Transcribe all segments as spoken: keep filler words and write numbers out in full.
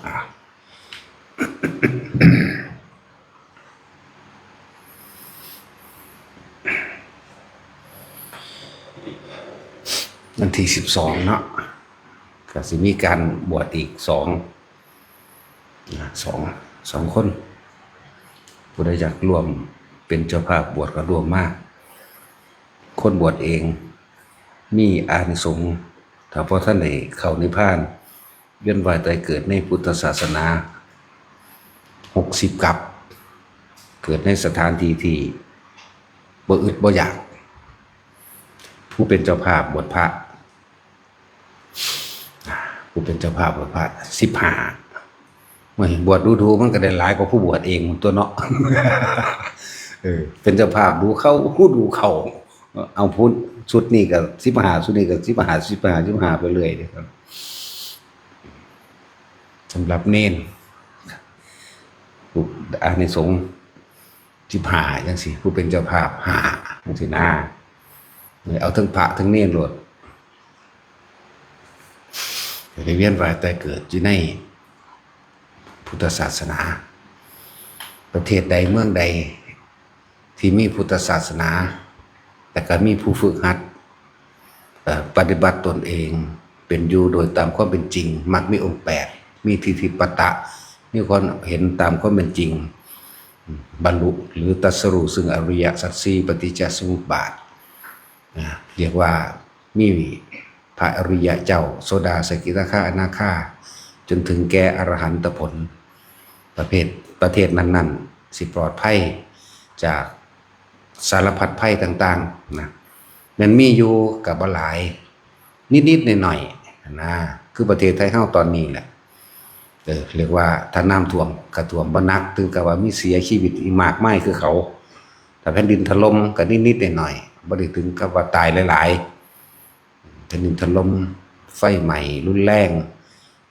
อ่า วันที่สิบสองเนาะ ก็สิมีการบวชอีกสอง นะ สอง สองคน ผู้ใดอยากร่วมเป็นเจ้าภาพบวชก็ร่วมมา คนบวชเองมีอานิสงส์ ถ้าพอท่านได้เข้านิพพาน เวียนว่ายตายเกิดในพุทธศาสนา หกสิบ กับ เกิดในสถานที่ที่บ่อึดบ่อยาก ผู้เป็นเจ้าภาพบวชพระ ผู้เป็นเจ้าภาพบวชพระ สิบห้า เมื่อบวชดูๆ มันก็ได้หลายกว่าผู้บวชเองตัวเนาะ เออ เป็นเจ้าภาพดูเขา ผู้ดูเขา เอาพุ้น ชุดนี้ก็ สิบห้า ชุดนี้ก็ สิบห้า สิบห้า สิบห้า ไปเรื่อยเลยครับ สำหรับเณร อานิสงส์ สิบห้า จังซี่ ผู้เป็นเจ้าภาพ ห้า จังซี่นะ เอาทั้งพระทั้งเณรโลด จะได้เวียนว่ายตายเกิดอยู่ในพุทธศาสนา ประเทศใดเมืองใดที่มีพุทธศาสนา แต่ก็มีผู้ฝึกหัด เอ่อ ปฏิบัติตนเอง เป็นอยู่โดยตามความเป็นจริง มักมีองค์แปด มีทิฏฐิปัตตะ มีความเห็นตามความเป็นจริง บรรลุหรือตรัสรู้ซึ่งอริยสัจสี่ ปฏิจจสมุปบาท นะ เรียกว่ามีพระอริยะเจ้า โสดา สกิทาคา อนาคา จนถึงแก่อรหันตผล ประเภท ประเทศนั้นๆ สิปลอดภัยจากสารพัดภัยต่างๆ นะ แม่นมีอยู่ก็บ่หลาย นิดๆ หน่อยๆ นะ คือประเทศไทยเฮาตอนนี้แหละ เออ เรียกว่าถ้าน้ำท่วมก็ท่วมบ่หนัก ถึงกับว่ามีเสียชีวิตอีกมากมายคือเขา ถ้าแผ่นดินถล่มก็นิดๆ หน่อยๆ บ่ได้ถึงกับว่าตายหลายๆ แผ่นดินถล่ม ไฟไหม้รุนแรง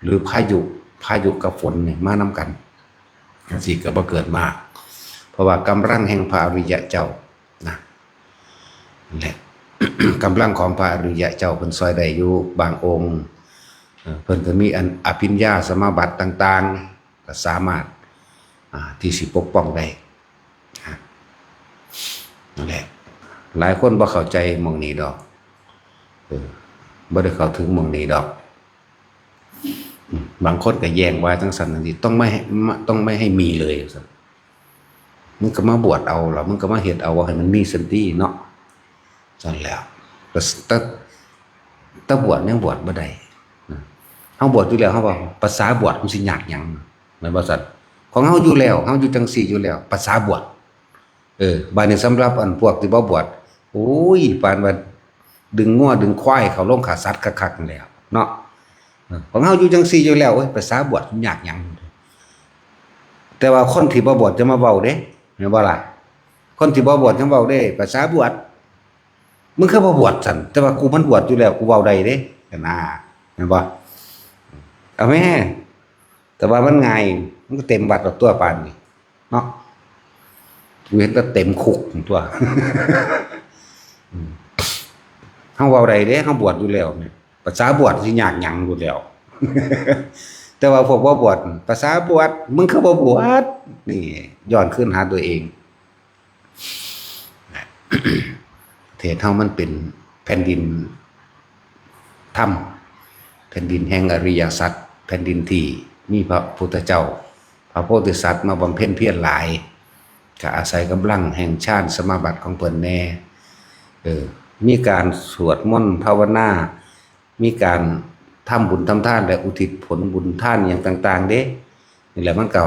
หรือพายุ พายุกับฝนนี่มานำกัน จังซี้ก็บ่เกิดมาก เพราะว่ากำลังแห่งพระอริยะเจ้านะ นั่นแหละ กำลังของพระอริยะเจ้าเพิ่นซ่อยได้อยู่บางองค์ เอ่อ เพิ่นก็มีอันอภิญญาสมาบัติต่างๆ ก็สามารถ อ่า ที่สิปกป้องได้ อ่ะ นั่นแหละ หลายคนบ่เข้าใจหม่องนี้ดอก เออ บ่ได้เข้าถึงหม่องนี้ดอก อืม บางคนก็แย้งว่าจังซั่นจังซี่ ต้องไม่ให้ ต้องไม่ให้มีเลยว่าซั่น มึงก็มาบวชเอาล่ะ มึงก็มาเฮ็ดเอาให้มันมีซั่นติเนาะ ซั่นแหล้ว แต่ แต่ แต่บวชยังบวชบ่ได้นะ เฮาบวชอยู่แล้ว เฮาว่าภาษาบวชมันสิยากหยัง แม่นบ่ซั่น ของเฮาอยู่แล้ว เฮาอยู่จังซี่อยู่แล้ว ภาษาบวช เออ บาดนี้สำหรับอันพวกที่บ่บวช โอ้ย ปานว่าดึงงัวดึงควายเข้าโรงฆ่าสัตว์คักๆ นั่นแหล้วเนาะ เออ ของเฮาอยู่จังซี่อยู่แล้ว โอ้ย ภาษาบวชมันยากหยัง แต่ว่าคนที่บ่บวชจะมาเว้าเด้ แม่นบ่ล่ะ คนที่บ่บวชยังเว้าเด้ ภาษาบวช มึงคือบ่บวชซั่น แต่ว่ากูมันบวชอยู่แล้ว กูเว้าได้เด้ นะ แม่นบ่ เอาแม่ แต่ว่ามันง่าย มันก็เต็มวัดดอกตัวปานนี้ เนาะ กูเห็นแต่เต็มคุกตัว อืม เฮาเว้าได้เด้ เฮาบวชอยู่แล้วเนี่ย ภาษาบวชสิยากหยังอยู่แล้ว แต่ว่าพวกบ่บวช ภาษาบวช มึงคือบ่บวช นี่ ย้อนคืนหาตัวเอง ประเทศเฮามันเป็นแผ่นดินธรรม แผ่นดินแห่งอริยสัจ แผ่นดินที่มีพระพุทธเจ้า พระโพธิสัตว์มาบำเพ็ญเพียรหลาย ก็อาศัยกำลังแห่งฌานสมาบัติของเพิ่นแน่ เออ มีการสวดมนต์ภาวนา มีการทำบุญทำทานและอุทิศผลบุญทานอย่างต่างๆ เด้ นี่แหละมันก็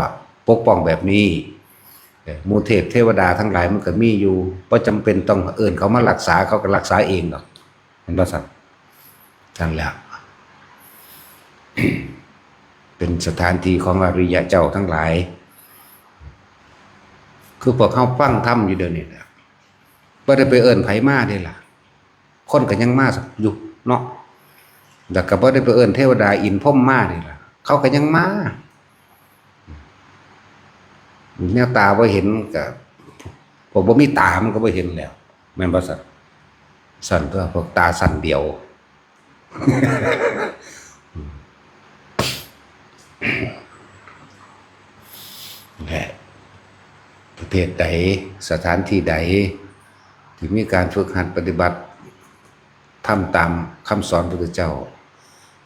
ปกป้องแบบนี้ เออ หมู่เทพเทวดาทั้งหลายมันก็มีอยู่ บ่จำเป็นต้องเอิ้นเขามารักษา เขาก็รักษาเองดอก แม่นบ่ซั่น ซั่นแหละ เป็นสถานที่ของอริยะเจ้าทั้งหลาย คือพวกเฮาฟังธรรมอยู่เดี๋ยวนี้นะ บ่ได้ไปเอิ้นไผมาเด้ล่ะ คนก็ยังมาอยู่เนาะ แล้วก็บ่ได้ไปเอิ้นเทวดาอินทร์พรหมมาเด้ล่ะ เขาก็ยังมา แนวตาบ่เห็นก็ พวกบ่มีตามันก็บ่เห็นแล้ว แม่นบ่ซั่น ซั่นตัว พวกตาซั่นเดียว อืม ตุใด สถานที่ใด ที่มีการฝึกหัดปฏิบัติธรรมตามคำสอนพระพุทธเจ้า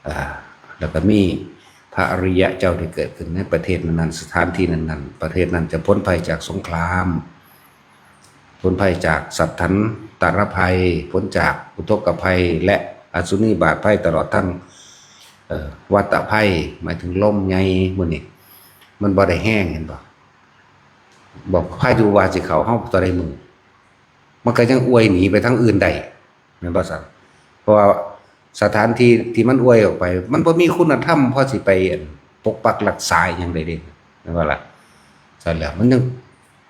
อ่า แล้วก็มีพระอริยะเจ้าที่เกิดขึ้นในประเทศนั้นๆ สถานที่นั้นๆ ประเทศนั้นจะพ้นภัยจากสงคราม พ้นภัยจากสัตถันตรภัย พ้นจากอุทกภัย และอสุนิบาตภัย ตลอดทั้ง เอ่อ วัฏภัย หมายถึงลมใหญ่มื้อนี้ มันบ่ได้แฮง เห็นบ่ บอกพายุว่าสิเข้าเฮาตอนใดมื้อ มันก็ยังอวยหนีไปทางอื่นได้ แม่นบ่ซั่น เพราะว่าสถานที่ที่มันอวยออกไป มันบ่มีคุณธรรมพอสิไป อั่น ปกปักรักษาอิหยังได้เด้ แม่นบ่ล่ะ ซั่นแหละ มันยัง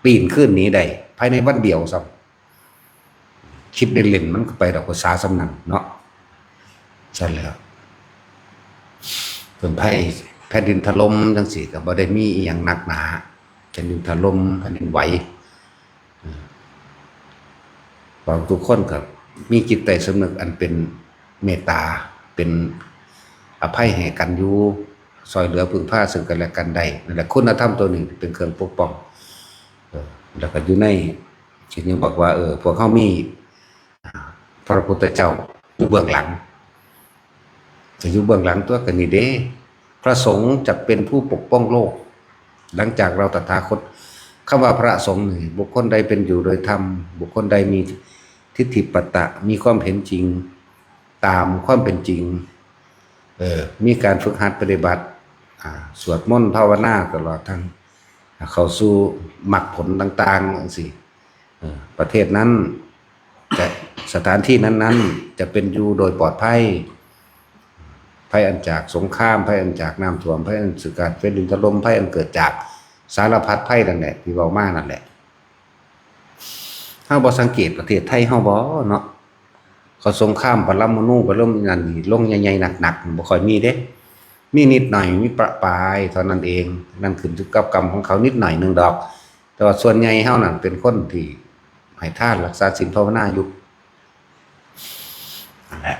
ปีนคืนหนีได้ ภายในวันเดียวซ้ำ คิดเล่นๆ มันก็ไปดอกภาษาส่ำนั้นเนาะ ซั่นแหละ เพิ่นไผ แผ่นดินถล่มจั่งซี้ก็บ่ได้มีอิหยังหนักหนา แผ่นดินถล่ม แผ่นดินไหว เอ่อ พวกทุกคนก็มีจิตใต้สำนึกอันเป็นเมตตา เป็นอภัยให้กันอยู่ ซ่อยเหลือพึ่งพาซึ่งกันและกันได้ นั่นแหละคุณธรรมตัวนี้เป็นเครื่องปกป้อง เอ่อ แล้วก็อยู่ใน ที่ยังบอกว่า เออ พวกเฮามี อ่า พระพุทธเจ้าอยู่เบื้องหลัง จะอยู่เบื้องหลังตัวกันนี่เด้ พระสงฆ์จะเป็นผู้ปกป้องโลก หลังจากเราตถาคต คำว่าพระสงฆ์นี่ บุคคลใดเป็นอยู่โดยธรรม บุคคลใดมีทิฏฐิปัตตะ มีความเห็นจริง ตามความเป็นจริง เออ มีการฝึกหัดปฏิบัติ อ่า สวดมนต์ภาวนาตลอดทั้ง เข้าสู่มรรคผลต่างๆจั่งซี้ เอ่อ ประเทศนั้นจะ สถานที่นั้นๆ จะเป็นอยู่โดยปลอดภัย ภัยอันจากสงคราม ภัยอันจากน้ำท่วม ภัยอันจากแผ่นดินถล่ม ภัยอันเกิดจากสารพัดภัยนั่นแหละ ที่เว้ามานั่นแหละ เฮาบ่สังเกตประเทศไทยเฮาบ่เนาะ เขาสงครามปรมาณู ปรมาณูนั่นนี่ ลงใหญ่ๆ หนักๆ บ่ค่อยมีเด้ มีนิดหน่อย มีประปรายเท่านั้นเอง นั่นขึ้นอยู่กับกรรมของเขานิดหน่อยหนึ่งดอก แต่ว่าส่วนใหญ่เฮานั่นเป็นคนที่ให้ทาน รักษาศีล ภาวนาอยู่ นั่นแหละ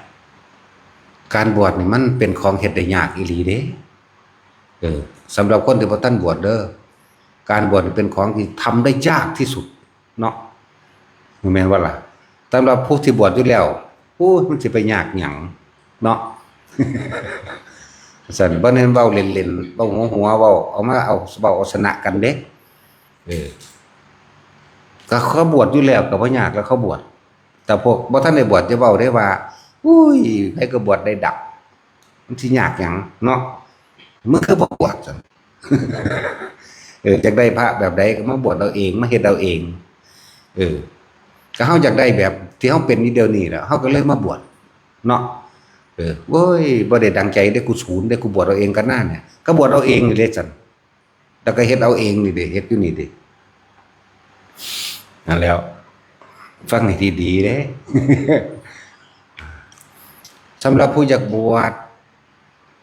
การบวชนี่มันเป็นของเฮ็ดได้ยากอีหลีเด้ เออ สำหรับคนที่บ่ทันบวชเด้อ การบวชนี่เป็นของที่ทำได้ยากที่สุดเนาะ แม่นบ่ล่ะ สำหรับผู้ที่บวชอยู่แล้ว โอ้ย มันสิไปยากหยังเนาะ ซั่น บ่แม่นเว้าเล่นๆ เว้าหัวๆ เว้า เอามา เอา เว้าเอาชนะกันเด้ เออ ก็เขาบวชอยู่แล้วก็บ่ยากแล้วเขาบวช แต่พวกบ่ทันได้บวชจะเว้าได้ว่า อุ้ย ไผก็บวชได้ดอก มันสิยากหยังเนาะ มึงคือบ่บวชซั่น เออ อยากได้พระแบบใดก็มาบวชเอาเอง มาเฮ็ดเอาเอง เออ ก็เฮาอยากได้แบบที่เฮาเป็นอยู่เดี๋ยวนี้แหละ เฮาก็เลยมาบวชเนาะ เออ โอ้ย บ่ได้ดังใจเด้ กูสูนเด้ กูบวชเอาเองก็น่าเนี่ย ก็บวชเอาเองนี่เด้ซั่น แล้วก็เฮ็ดเอาเองนี่เด้ เฮ็ดอยู่นี่เด้ นั่นแหล้ว ฟังให้ดีๆเด้ สำหรับผู้อยากบวช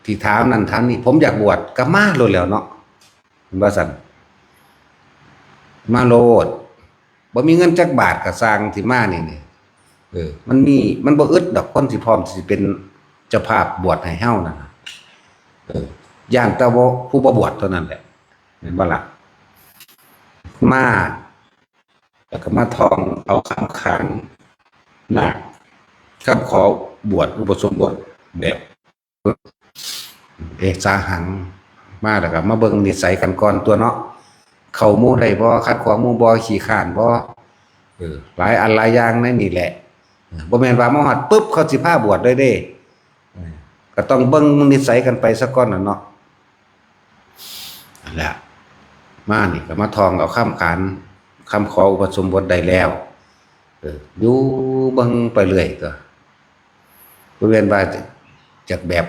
ที่ถามนั่นถามนี่ ผมอยากบวช ก็มาโลดแหล้วเนาะ แม่นบ่ซั่น มาโลด บ่มีเงินจักบาทก็ซ่างที่มานี่นี่ เออ มันมี มันบ่อึดดอกคนที่พร้อมที่สิเป็นเจ้าภาพบวชให้เฮานั่นน่ะ เออ ย่านแต่ว่าผู้บ่บวชเท่านั้นแหละ แม่นบ่ล่ะ มา แล้วก็มาท่องเอาคำขานนาค คำขอบวชอุปสมบทแบบ เอสาหัง มาแล้วก็มาเบิ่งนิสัยกันก่อนตัวเนาะ เข้าหมู่ได้บ่ ขัดขวางหมู่บ่ ขี้คร้านบ่ เออ หลายอันหลายอย่างในนี่แหละ เออ บ่แม่นว่ามาฮอดปึ๊บเขาสิพาบวชเลยเด้ เออ ก็ต้องเบิ่งนิสัยกันไปซะก่อนน่ะเนาะ นั่นแหละ มานี่ก็มาท่องเอาคำขาน คำขออุปสมบทได้แล้ว เออ อยู่เบิ่งไปเรื่อยก็ บ่แม่นว่าจะ จากแบบ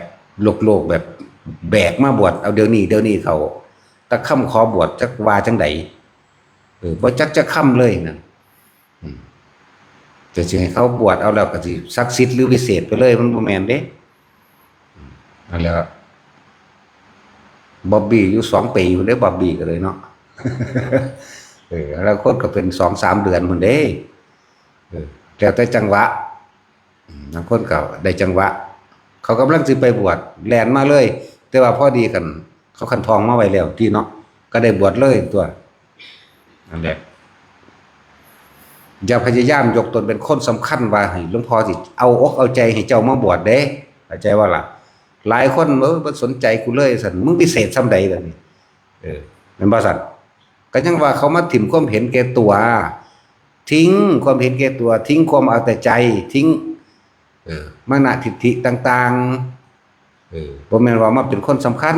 โลกๆ แบบแบกมาบวช เอาเดี๋ยวนี้ เดี๋ยวนี้เขา แต่คำขอบวชจักว่าจั่งใด เออ บ่จักจักคำเลยนั่น อืม แต่สิให้เขาบวชเอาแล้วก็สิศักดิ์สิทธิ์หรือวิเศษไปเลย มันบ่แม่นเด้ อืม นั่นแหละ บอบบี้อยู่สองปีพุ้นเด้ บอบบี้ก็เลยเนาะ เออ แล้วคนก็เป็นสองสามเดือนพุ้นเด้ เออ แล้วแต่จังหวะ อืม บางคนก็ได้จังหวะ เขากำลังสิไปบวช แล่นมาเลย แต่ว่าพอดีกัน เขาคันท่องมาไว้แล้วติเนาะ ก็ได้บวชเลยตัว นั่นแหละ อย่าพยายามยกตนเป็นคนสำคัญว่าให้หลวงพ่อสิเอาอกเอาใจให้เจ้ามาบวชเด้ เข้าใจว่าล่ะ หลายคน เออ บ่สนใจกูเลย ซั่น มึงพิเศษส่ำใดล่ะนี่ เออ แม่นบ่ซั่น ก็ยังว่าเขามาถิ่มความเห็นแก่ตัว ทิ้งความเห็นแก่ตัว ทิ้งความเอาแต่ใจ ทิ้ง เออ มานะทิฏฐิต่างๆ เออ บ่แม่นว่ามาเป็นคนสำคัญ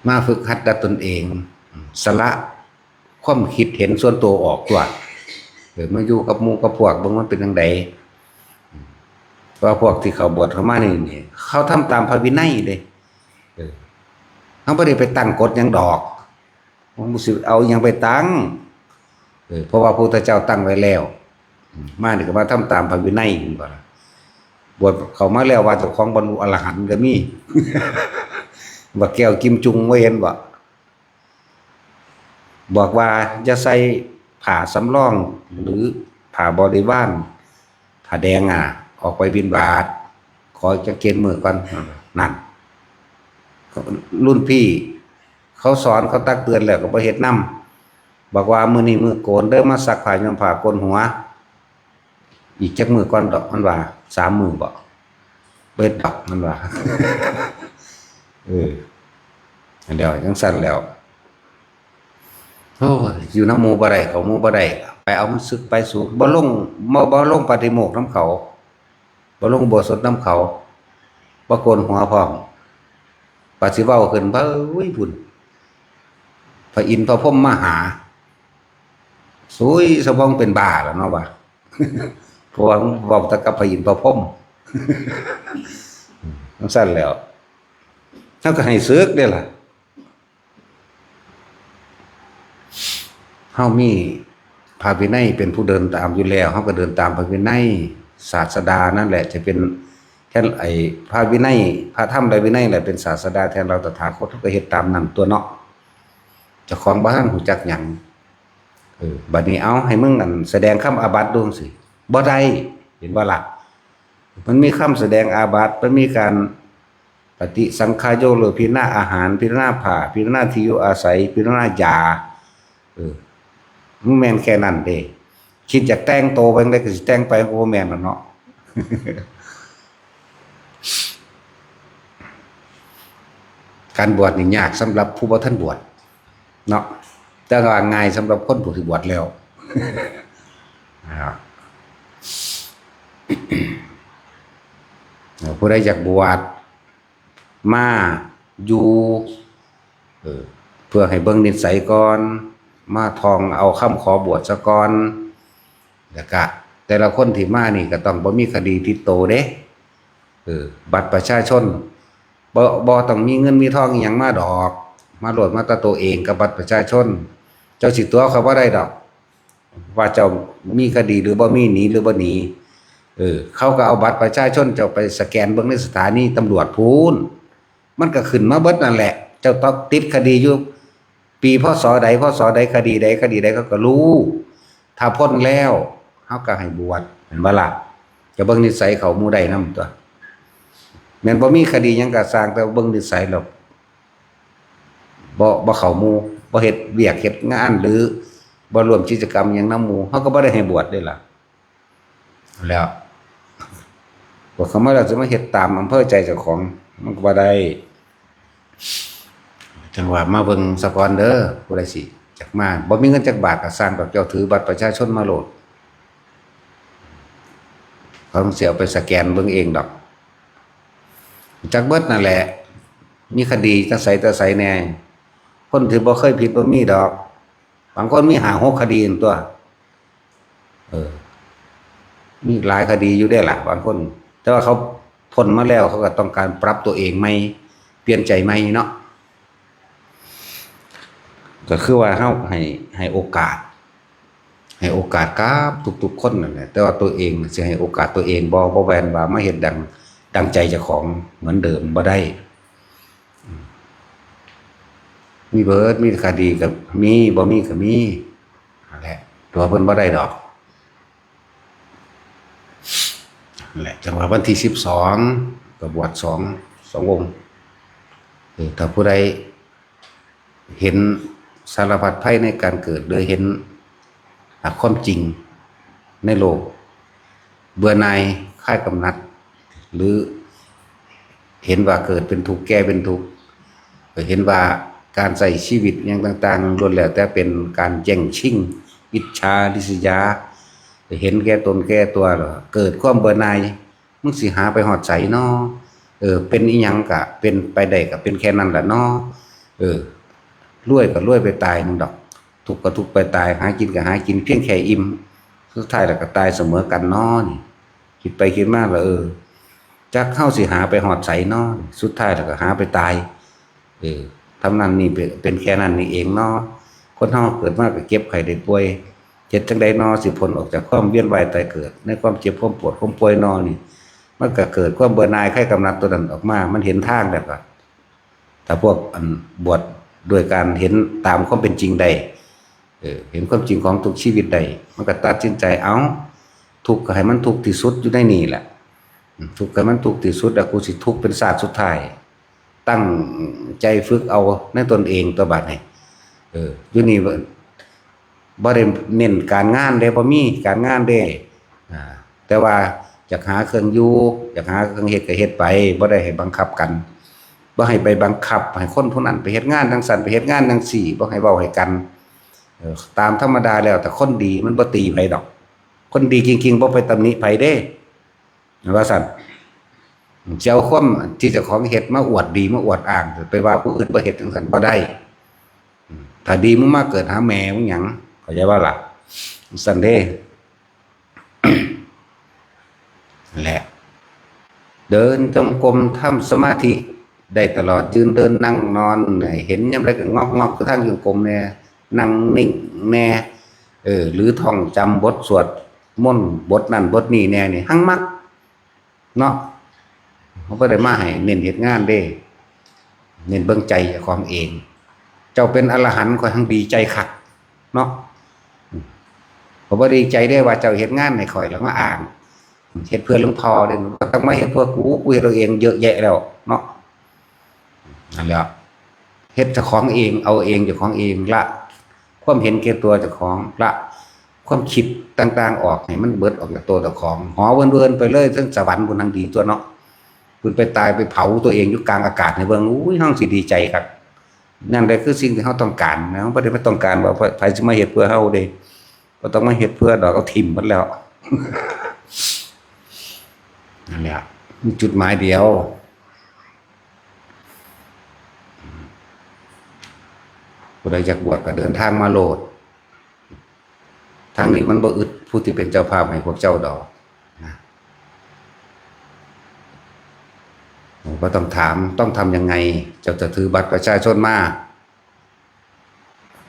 มาฝึกหัดด้วยตนเอง สละความคิดเห็นส่วนตัวออกตัว เออ มาอยู่กับหมู่กับพวก เบิ่งมันเป็นจั่งใด ว่าพวกที่เขาบวชเข้ามานี่ นี่ เขาทำตามพระวินัยเด้ เออ เขาบ่ได้ไปตั้งกฎหยังดอก มึงสิเอาหยังไปตั้ง เออ เพราะว่าพระพุทธเจ้าตั้งไว้แล้ว อืม มานี่ก็มาทำตามพระวินัย เห็นบ่ล่ะ บวชเข้ามาแล้วว่าเจ้าของบรรลุอรหันต์ก็มี บักแก้วกิมจุง บ่เห็นบ่ บอกว่าอย่าใส่ผ้าสำรองหรือผ้าบริวาร ผ้าแดงอ่ะ ออกไปบิณฑบาต ขอจักเจ็ดมื้อก่อน นั่น รุ่นพี่เขาสอน เขาตักเตือนแล้วก็บ่เฮ็ดนำ บอกว่ามื้อนี้มื้อโกนเด้อ มาซักผ้าย้อมผ้าโกนหัว อีกจักมื้อก่อนดอก มันว่า สามมื้อบ่ เบิดดอก มันว่า เออ อันเดียวจั่งซั่นแล้ว โอ้ย อยู่นำหมู่บ่ได้ เข้าหมู่บ่ได้ ไปเอามันสึกไปสู บ่ลง บ่ บ่ลงปาฏิโมกข์นำเขา บ่ลงอุโบสถนำเขา บ่โกนหัวพร้อม ปาสิเว้าขึ้น เบ้ย พุ่น พระอินทร์พระพรหมมาหา สุยสะพองเป็นบ้าแล้วเนาะว่า เพราะว่าเว้าแต่กับพระอินทร์พระพรหม จั่งซั่นแล้ว เฮาก็ให้สึกเด้ล่ะ เฮามีพระวินัยเป็นผู้เดินตามอยู่แล้ว เฮาก็เดินตามพระวินัย ศาสดานั่นแหละจะเป็นแทน ไอ้พระวินัย พระธรรมและวินัยแหละเป็นศาสดาแทนเราตถาคต เฮาก็เฮ็ดตามนั้นตั๊วเนาะ เจ้าของบ่ทันรู้จักหยัง เออ บัดนี้เอาให้มึงอันแสดงคำอาบัติดูสิ บ่ได้ เห็นบ่ล่ะ มันมีคำแสดงอาบัติ มันมีการปฏิสังขายกเลิก พิจารณาอาหาร พิจารณาผ้า พิจารณาที่อยู่อาศัย พิจารณายา เออ มันแม่นแค่นั้นเด้ คิดอยากแต่งโตไปจั่งใดก็สิแต่งไป บ่แม่นล่ะเนาะ การบวชนี่ยากสำหรับผู้บ่ทันบวชเนาะ แต่ว่าง่ายสำหรับคนผู้ที่บวชแล้ว นะครับ ผู้ใดอยากบวชมาอยู่ เออ เพื่อให้เบิ่งนิสัยก่อน มาท่องเอาคำขอบวชซะก่อน แล้วก็แต่ละคนที่มานี่ก็ต้องบ่มีคดีติดโตเด้ เออ บัตรประชาชน บ่ บ่ต้องมีเงินมีทองอิหยังมาดอก มาโลดมาแต่ตัวเองกับบัตรประชาชน เจ้าสิตั๋วเขาบ่ได้ดอก ว่าเจ้ามีคดีหรือบ่มี หนีหรือบ่หนี เออ เขาก็เอาบัตรประชาชนเจ้าไปสแกนเบิ่งในสถานีตำรวจพู้น มันก็ขึ้นมาเบิดนั่นแหละ เจ้าต้องติดคดีอยู่ ปี พ.ศ. ใด พ.ศ. ใด คดีใด คดีใด เขาก็รู้ ถ้าพ้นแล้ว เขาก็ให้บวช แม่นบ่ล่ะ จะเบิ่งนิสัยเขาหมู่ใดนำตั๊ว แม่นบ่มีคดีหยังก็ซ่าง แต่เบิ่งนิสัยแล้ว บ่ บ่เข้าหมู่ บ่เฮ็ดเวียกเฮ็ดงาน หรือบ่ร่วมกิจกรรมหยังนำหมู่ เขาก็บ่ได้ให้บวชเด้ล่ะ แล้ว บวชเข้ามาแล้วสิมาเฮ็ดตามอำเภอใจเจ้าของ มันก็บ่ได้ จั่งว่ามาเบิ่งซะก่อนเด้อ ผู้ใดสิจักมา บ่มีเงินจักบาทก็ซ่างดอก เจ้าถือบัตรประชาชนมาโลด เขาสิเอาไปสแกนเบิ่งเองดอก จักเบิดนั่นแหละ มีคดีแต่ไสแต่ไสแน่ คนที่บ่เคยผิดบ่มีดอก บางคนมีห้าหกคดีนั่นตั๊ว เออ มีหลายคดีอยู่เด้ล่ะ บางคน แต่ว่าเขาพ้นมาแล้ว เขาก็ต้องการปรับตัวเองใหม่ เปลี่ยนใจใหม่เนาะ ก็คือว่าเฮาให้ ให้โอกาส ให้โอกาสกับทุกๆคนนั่นแหละ แต่ว่าตัวเองน่ะสิให้โอกาสตัวเองบ่ บ่แม่นว่ามาเฮ็ดดัง ดังใจเจ้าของเหมือนเดิมบ่ได้ มีเบิด มีคดีก็มี บ่มีก็มี นั่นแหละ ตั๋วเพิ่นบ่ได้ดอก นั่นแหละ จั่งว่าวันที่สิบสองก็บวชสอง สององค์ เออ ถ้าผู้ใดเห็นสารพัดภัยในการเกิด หรือเห็น หาความจริงในโลก เบื่อหน่ายคลายกำหนัด หรือเห็นว่าเกิดเป็นทุกข์แก่เป็นทุกข์ เห็นว่าการใช้ชีวิตอย่างต่างๆล้วนแล้วแต่เป็นการแย่งชิง อิจฉาริษยา เห็นแก่ตนแก่ตัวแล้วเกิดความเบื่อหน่าย มึงสิหาไปฮอดไสน้อ เออ เป็นอีหยังกะเป็นไปได้กะเป็นแค่นั้นแหละน้อ เออ รวยกะรวยไปตายมึงดอก ทุกข์กะทุกข์ไปตาย หากินกะหากินเพียงแค่อิ่ม สุดท้ายแล้วกะตายเสมอกันน้อนี่ คิดไปคิดมาแล้วเออ จักเฮาสิหาไปฮอดไสน้อ สุดท้ายแล้วกะหาไปตาย เออ ทำนั้นนี่เป็นเป็นแค่นั้นนี่เองเนาะ คนเฮาเกิดมาก็เจ็บไข้ได้ป่วย เฮ็ดจั่งใดน้อสิพ้นออกจากความเวียนว่ายตายเกิด ในความเจ็บความปวดความป่วยน้อนี่ มันก็เกิดความเบื่อหน่ายคลายกำหนัดตัวนั้นออกมา มันเห็นทางแล้วก็ ถ้าพวกอันบวชด้วยการเห็นตามความเป็นจริงได้ เออ เห็นความจริงของทุกชีวิตได้ มันก็ตัดสินใจเอา ทุกข์ก็ให้มันทุกข์ที่สุดอยู่ในนี่แหละ อืม ทุกข์ให้มันทุกข์ที่สุด แล้วกูสิทุกข์เป็นชาติสุดท้าย ตั้งใจฝึกเอาในตนเองตัวบัดนี้ เออ อยู่นี่บ่ บ่ได้เน้นการงานเด้ บ่มีการงานเด้ อ่า แต่ว่าอยากหาเครื่องอยู่ อยากหาเครื่องเฮ็ดก็เฮ็ดไป บ่ได้ให้บังคับกัน บ่ให้ไปบังคับให้คนผู้นั้นไปเฮ็ดงานจั่งซั้น ไปเฮ็ดงานจั่งซี้ บ่ให้เว้าให้กัน เออ ตามธรรมดาแล้ว แต่คนดีมันบ่ตีไผดอก คนดีจริงๆ บ่ไปตำหนิไผเด้ ว่าซั่น สิเอาความที่เจ้าของเฮ็ดมาอวดดีมาอวดอ้าง ไปว่าผู้อื่นบ่เฮ็ดจั่งซั้นบ่ได้ ถ้าดีมึงมาเกิดหาแม่มึงหยัง เข้าใจบ่ล่ะ ซั่นเด้ แหละ เดินจงกรมทำสมาธิได้ตลอด ยืนเดินนั่งนอน เห็นยามใดก็งอกๆ คือทางจงกรมแน่ นั่งนิ่งแน่ เออ หรือท่องจำบทสวดมนต์บทนั้นบทนี้แน่นี่ หังมัก เนาะ เขาบ่ได้มาให้เน้นเฮ็ดงานเด้ เน้นเบิ่งใจเจ้าของเอง เจ้าเป็นอรหันต์ข้อยหังดีใจคัก เนาะ ข้อยบ่ดีใจเด้ว่าเจ้าเฮ็ดงานให้ข้อยแล้วมาอ้าง เฮ็ดเพื่อหลวงพ่อเด้ บ่ต้องมาเฮ็ดเพื่อกู กูเฮ็ดเอาเองเยอะแยะแล้ว เนาะ นั่นแหละ เฮ็ดเจ้าของเอง เอาเองเจ้าของเอง ละความเห็นแก่ตัวเจ้าของ ละความคิดต่างๆออก ให้มันเบิดออกจากตัวเจ้าของ หอเวินๆไปเลย เทิงสวรรค์พุ้นหังดีตั๊วเนาะ พุ้นไปตายไปเผาตัวเองอยู่กลางอากาศให้เบิ่ง อุ้ย เฮาสิดีใจคัก นั่นแหละคือสิ่งที่เฮาต้องการนะ เฮาบ่ได้มาต้องการว่าไผสิมาเฮ็ดเพื่อเฮาเด้ บ่ต้องมาเฮ็ดเพื่อดอก เอาถิ่มหมดแล้ว นั่นแหละ มีจุดหมายเดียว ผู้ใดอยากบวชก็เดินทางมาโลด ทางนี้มันบ่อึดผู้ที่เป็นเจ้าภาพให้พวกเจ้าดอกนะ บ่ต้องถาม ต้องทำยังไง เจ้าจะถือบัตรประชาชนมา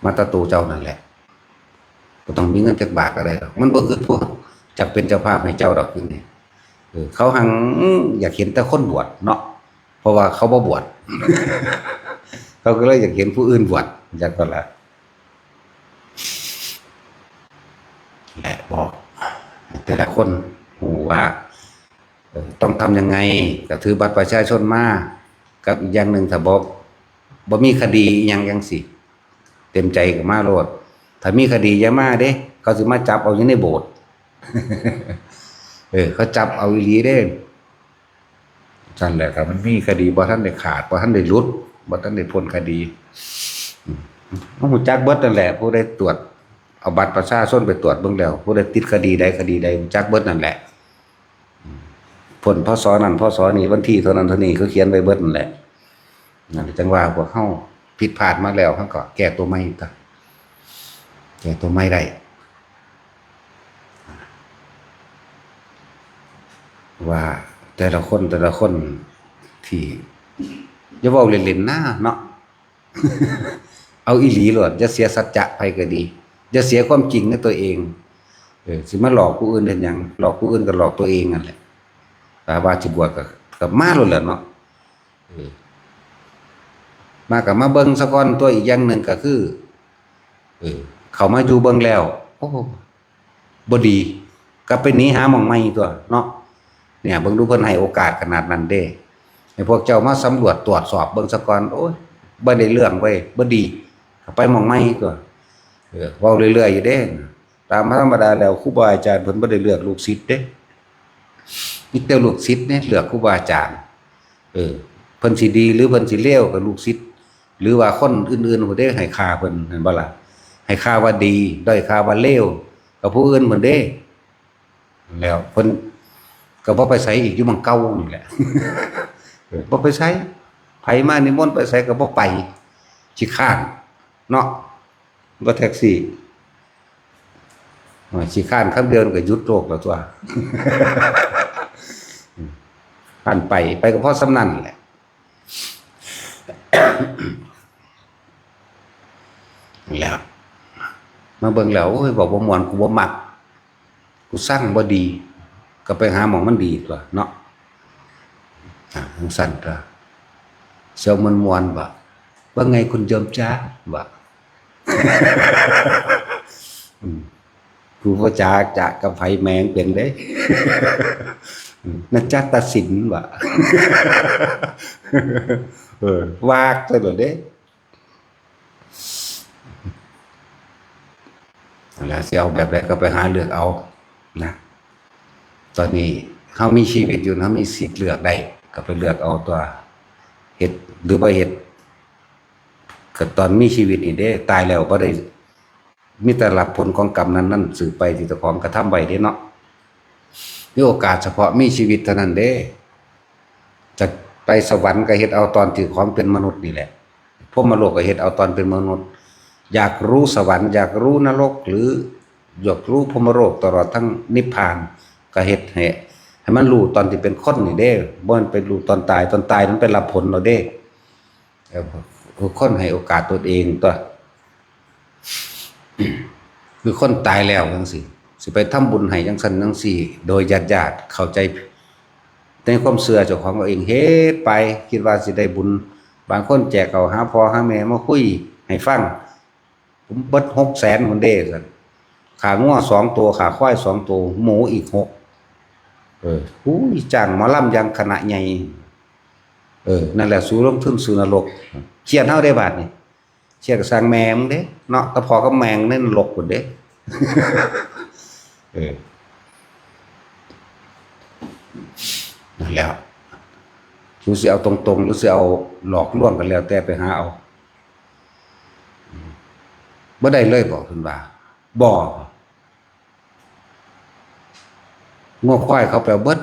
มาแต่ตัวเจ้านั่นแหละ บ่ต้องมีเงินจักบาทก็ได้ดอก มันบ่อึดผู้จักเป็นเจ้าภาพให้เจ้าดอกอยู่นี่ เออ เขาหังอยากเห็นแต่คนบวชเนาะ เพราะว่าเขาบ่บวช เขาก็เลยอยากเห็นผู้อื่นบวช จักก็ละ และบอกแต่ละคนฮู้ว่า เอ่อ ต้องทำยังไง ก็ถือบัตรประชาชนมา กับอีกอย่างหนึ่ง ถ้าบ่ บ่มีคดีอิหยังจั่งซี้ เต็มใจก็มาโลด ถ้ามีคดีอย่ามาเด้ เขาสิมาจับเอาอยู่ในโบสถ์ เออ เขาจับเอาอีหลีเด้ ซั่นแหละ ถ้ามันมีคดี บ่ทันได้ขาด บ่ทันได้หลุด บ่ทันได้พ้นคดี อืม มันฮู้จักเบิดนั่นแหละ ผู้ใดตรวจ เอาบัตรประชาชนไปตรวจเบิ่งแล้ว ผู้ใดติดคดีใดคดีใด ฮู้จักเบิดนั่นแหละ อืม พ้น พ.ศ. นั้น พ.ศ. นี้ วันที่เท่านั้นเท่านี้ เขาเขียนไว้เบิดนั่นแหละ นั่นจั่งว่าพวกเฮาผิดพลาดมาแล้ว เฮาก็แก้ตัวใหม่ตั๊ว แก้ตัวใหม่ได้ ว่าแต่ละคน แต่ละคนที่ อย่าเว้าเล่นๆนะเนาะ เอาอีหลีโลด อย่าเสียสัจจะไผก็ดี อย่าเสียความจริงในตัวเอง เออ สิมาหลอกผู้อื่นเฮ็ดหยัง หลอกผู้อื่นก็หลอกตัวเองนั่นแหละ ถ้าว่าสิบวชก็ ก็มาโลดแหละเนาะ เออ มาก็มาเบิ่งซะก่อนตั๊ว อีกอย่างหนึ่งก็คือ เออ เข้ามาอยู่เบิ่งแล้ว โอ้ บ่ดี กลับไปหนีหาหม่องใหม่ตั๊วเนาะ เนี่ย เบิ่งดู เพิ่นให้โอกาสขนาดนั้นเด้ ให้พวกเจ้ามาสำรวจตรวจสอบเบิ่งซะก่อน โอ้ย บ่ได้เรื่องเว้ย บ่ดี กลับไปหม่องใหม่ตั๊ว เออ เว้าเรื่อยๆอยู่เด้ ตามธรรมดาแล้วครูบาอาจารย์เพิ่นบ่ได้เลือกลูกศิษย์เด้ มีแต่ลูกศิษย์เนี่ยเลือกครูบาอาจารย์ เออ เพิ่นสิดีหรือเพิ่นสิเลวกับลูกศิษย์ หรือว่าคนอื่นๆผู้ใดให้ค่าเพิ่น เห็นบ่ล่ะ ให้ค่าว่าดี ด้อยค่าว่าเลว กับผู้อื่นเพิ่นเด้ แล้วเพิ่นก็บ่ไปไสอีก อยู่หม่องเก่านี่แหละ เออ บ่ไปไส ไผมานิมนต์ไปไสก็บ่ไป ขี้คร้านเนาะ บ่แท็กซี่ ว่าขี้คร้านคำเดียวก็หยุดโลกแล้วตัว อันไป ไปก็พอส่ำนั้นแหละ แล้ว มาเบิ่งแล้ว โอ้ย บอกบ่ม่วน กูบ่มัก กูซังบ่ดี ก็ไปหาหม่องมันดีตัวเนาะ อ่า จั่งซั่นตัว เซลมันม่วนบ่ ว่าไงคุณโยมจ๊ะบ่ อืม กูบ่จ๊ะจ๊ะกับไผแม่งเป็นเด้ อืม นะจ๊ะตัดสินบ่ เออ วากซะโลดเด้ แล้วสิเอาแบบใดก็ไปหาเลือกเอานะ ตอนนี้เฮามีชีวิตอยู่ เฮามีสิทธิ์เลือกได้ ก็ไปเลือกเอาตัว เฮ็ดหรือบ่เฮ็ด ก็ตอนมีชีวิตนี่เด้ ตายแล้วบ่ได้ มีแต่รับผลของกรรมนั้นๆ สืบไปที่เจ้าของกระทำไว้เด้เนาะ มีโอกาสเฉพาะมีชีวิตเท่านั้นเด้ จะไปสวรรค์ก็เฮ็ดเอาตอนที่ของเป็นมนุษย์นี่แหละ พรหมโลกก็เฮ็ดเอาตอนเป็นมนุษย์ อยากรู้สวรรค์ อยากรู้นรก หรืออยากรู้พรหมโลก ตลอดทั้งนิพพาน ก็เฮ็ดให้ ให้มันรู้ตอนที่เป็นคนนี่เด้ บ่แม่นไปรู้ตอนตาย ตอนตายมันไปรับผลแล้วเด้ เออ คือคนให้โอกาสตนเองตัว คือคนตายแล้วจั่งซี้ สิไปทำบุญให้จั่งซั่นจั่งซี้ โดยญาติๆ เข้าใจในความเชื่อเจ้าของเอาเอง เฮ็ดไป คิดว่าสิได้บุญ บางคนแจกเอาหาพ่อหาแม่มาคุยให้ฟัง ผมเบิดหกแสนพุ้นเด้ ซั่น ค่างัวสองตัว ค่าควายสองตัว หมูอีกหก เออ อุ้ย จ้างหมอลำอย่างคณะใหญ่ เออ นั่นแหละ สูลงทุนสู่นรก เครียดเฮาเด้บาดนี้ เครียดก็ซ่างแม่มึงเด้ เนาะ แต่พ่อกับแม่มึงในนรกพุ้นเด้ เออ นั่นแหละ สูสิเอาตรงๆ หรือสิเอาหลอกลวงกันแล้วแต่ไปหาเอา บ่ได้เลยบ่ เพิ่นว่า บ่ งัวควายเขาไปเอาเบิด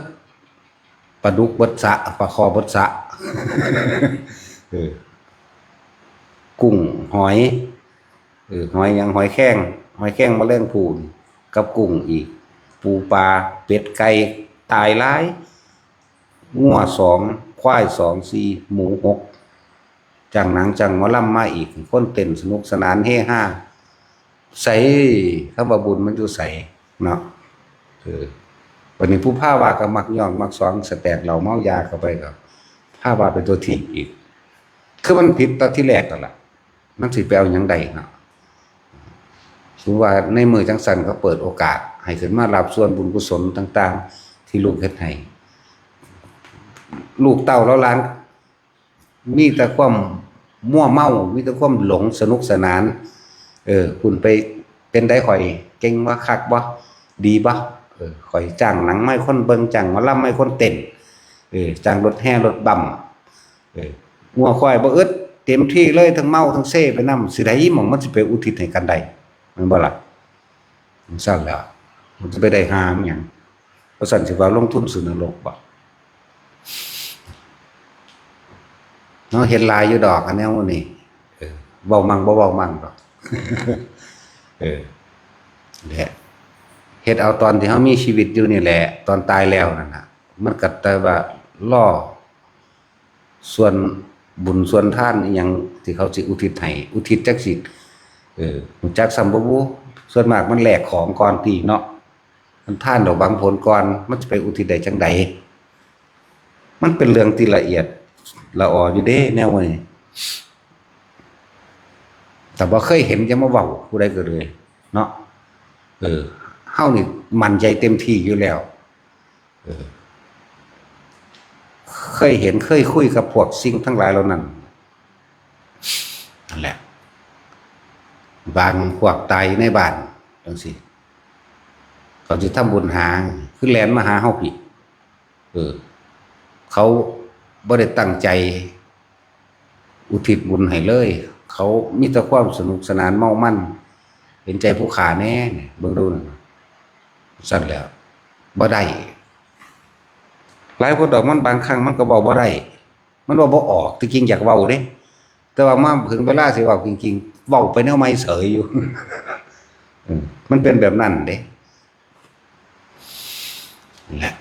ปลาดุกเบิดสระ ปลาข่อเบิดสระ เออ กุ้ง หอย เออ หอยหยัง หอยแครง หอยแครงแมลงภู่ กับกุ้งอีก ปูปลา เป็ดไก่ ตายหลาย งัวสอง ควายสอง สี่ หมูหก จ้างหนังจ้างหมอลำมาอีก คนเต้นสนุกสนานเฮฮา ไส คำว่าบุญมันอยู่ไสเนาะ เออ บัดนี้ผู้พาว่าก็มักย่องมักสอง สแตกเหล้าเมายาเข้าไปก็ พาว่าเป็นตัวถีบอีก คือมันผิดตั้งแต่ทีแรกนั่นล่ะ มันสิไปเอาหยังได้เนาะ สมมุติว่าในมื้อจั่งซั่นเขาเปิดโอกาสให้ขึ้นมารับส่วนบุญกุศลต่างๆ ที่ลูกเฮ็ดให้ ลูกเต้าเหล่าหลาน มีแต่ความมั่วเมา มีแต่ความหลงสนุกสนาน เออ คุณไปเป็นใด ข่อยเก่งบ่ คักบ่ ดีบ่ เออ ข่อยจ้างหนังมาให้คนเบิ่ง จ้างหมอลำมาให้คนเต้น เออ จ้างรถแห่รถบัม เออ งัวควายบ่อึด เต็มที่เลย ทั้งเมาทั้งเซไปนำ สิได้หม่องมันสิไปอุทิศให้กันได้ แม่นบ่ล่ะ จั่งซั่นแหล้ว มันสิไปได้หาหยัง ว่าซั่นสิว่าลงทุนสู่นรกบ่ เนาะ เห็นหลายอยู่ดอก อันแนวนี้ เออ เว้ามั่งบ่เว้ามั่งดอก เออ แหละ เฮ็ดเอาตอนที่เฮามีชีวิตอยู่นี่แหละ ตอนตายแล้วนั่นน่ะ มันก็แต่ว่ารอ ส่วนบุญส่วนทานอิหยังที่เขาสิอุทิศให้ อุทิศจักสิ เออ รู้จักซ้ำบ่บุ ส่วนมากมันแลกของก่อนติเนาะ มันทานดอกหวังผลก่อน มันสิไปอุทิศได้จั่งใด มันเป็นเรื่องที่ละเอียดละอออยู่เด้แนวนี้ แต่บ่เคยเห็นจะมาเว้าผู้ใดก็เลยเนาะ เออ เฮานี่มั่นใจเต็มที่อยู่แล้ว เออ เคยเห็นเคยคุยกับพวกสิ่งทั้งหลายเหล่านั้น นั่นแหละ บางพวกตายอยู่ในบ้านจั่งซี้ เขาสิทำบุญหา คือแล่นมาหาเฮาพี้ เออ เขาบ่ได้ตั้งใจอุทิศบุญให้เลย เขามีแต่ความสนุกสนานเมามัน เห็นใจผู้ข้าแหน่เนี่ย เบิ่งดูนั่น ซั่นแหล้ว บ่ได้ หลายคนดอก มันบางครั้งมันก็เว้าบ่ได้ มันเว้าบ่ออก ที่จริงอยากเว้าเด้ แต่ว่ามาถึงเวลาสิเว้าจริงๆ เว้าไปแนวใหม่เสยอยู่ เออ มันเป็นแบบนั้นเด้ นั่นแหละ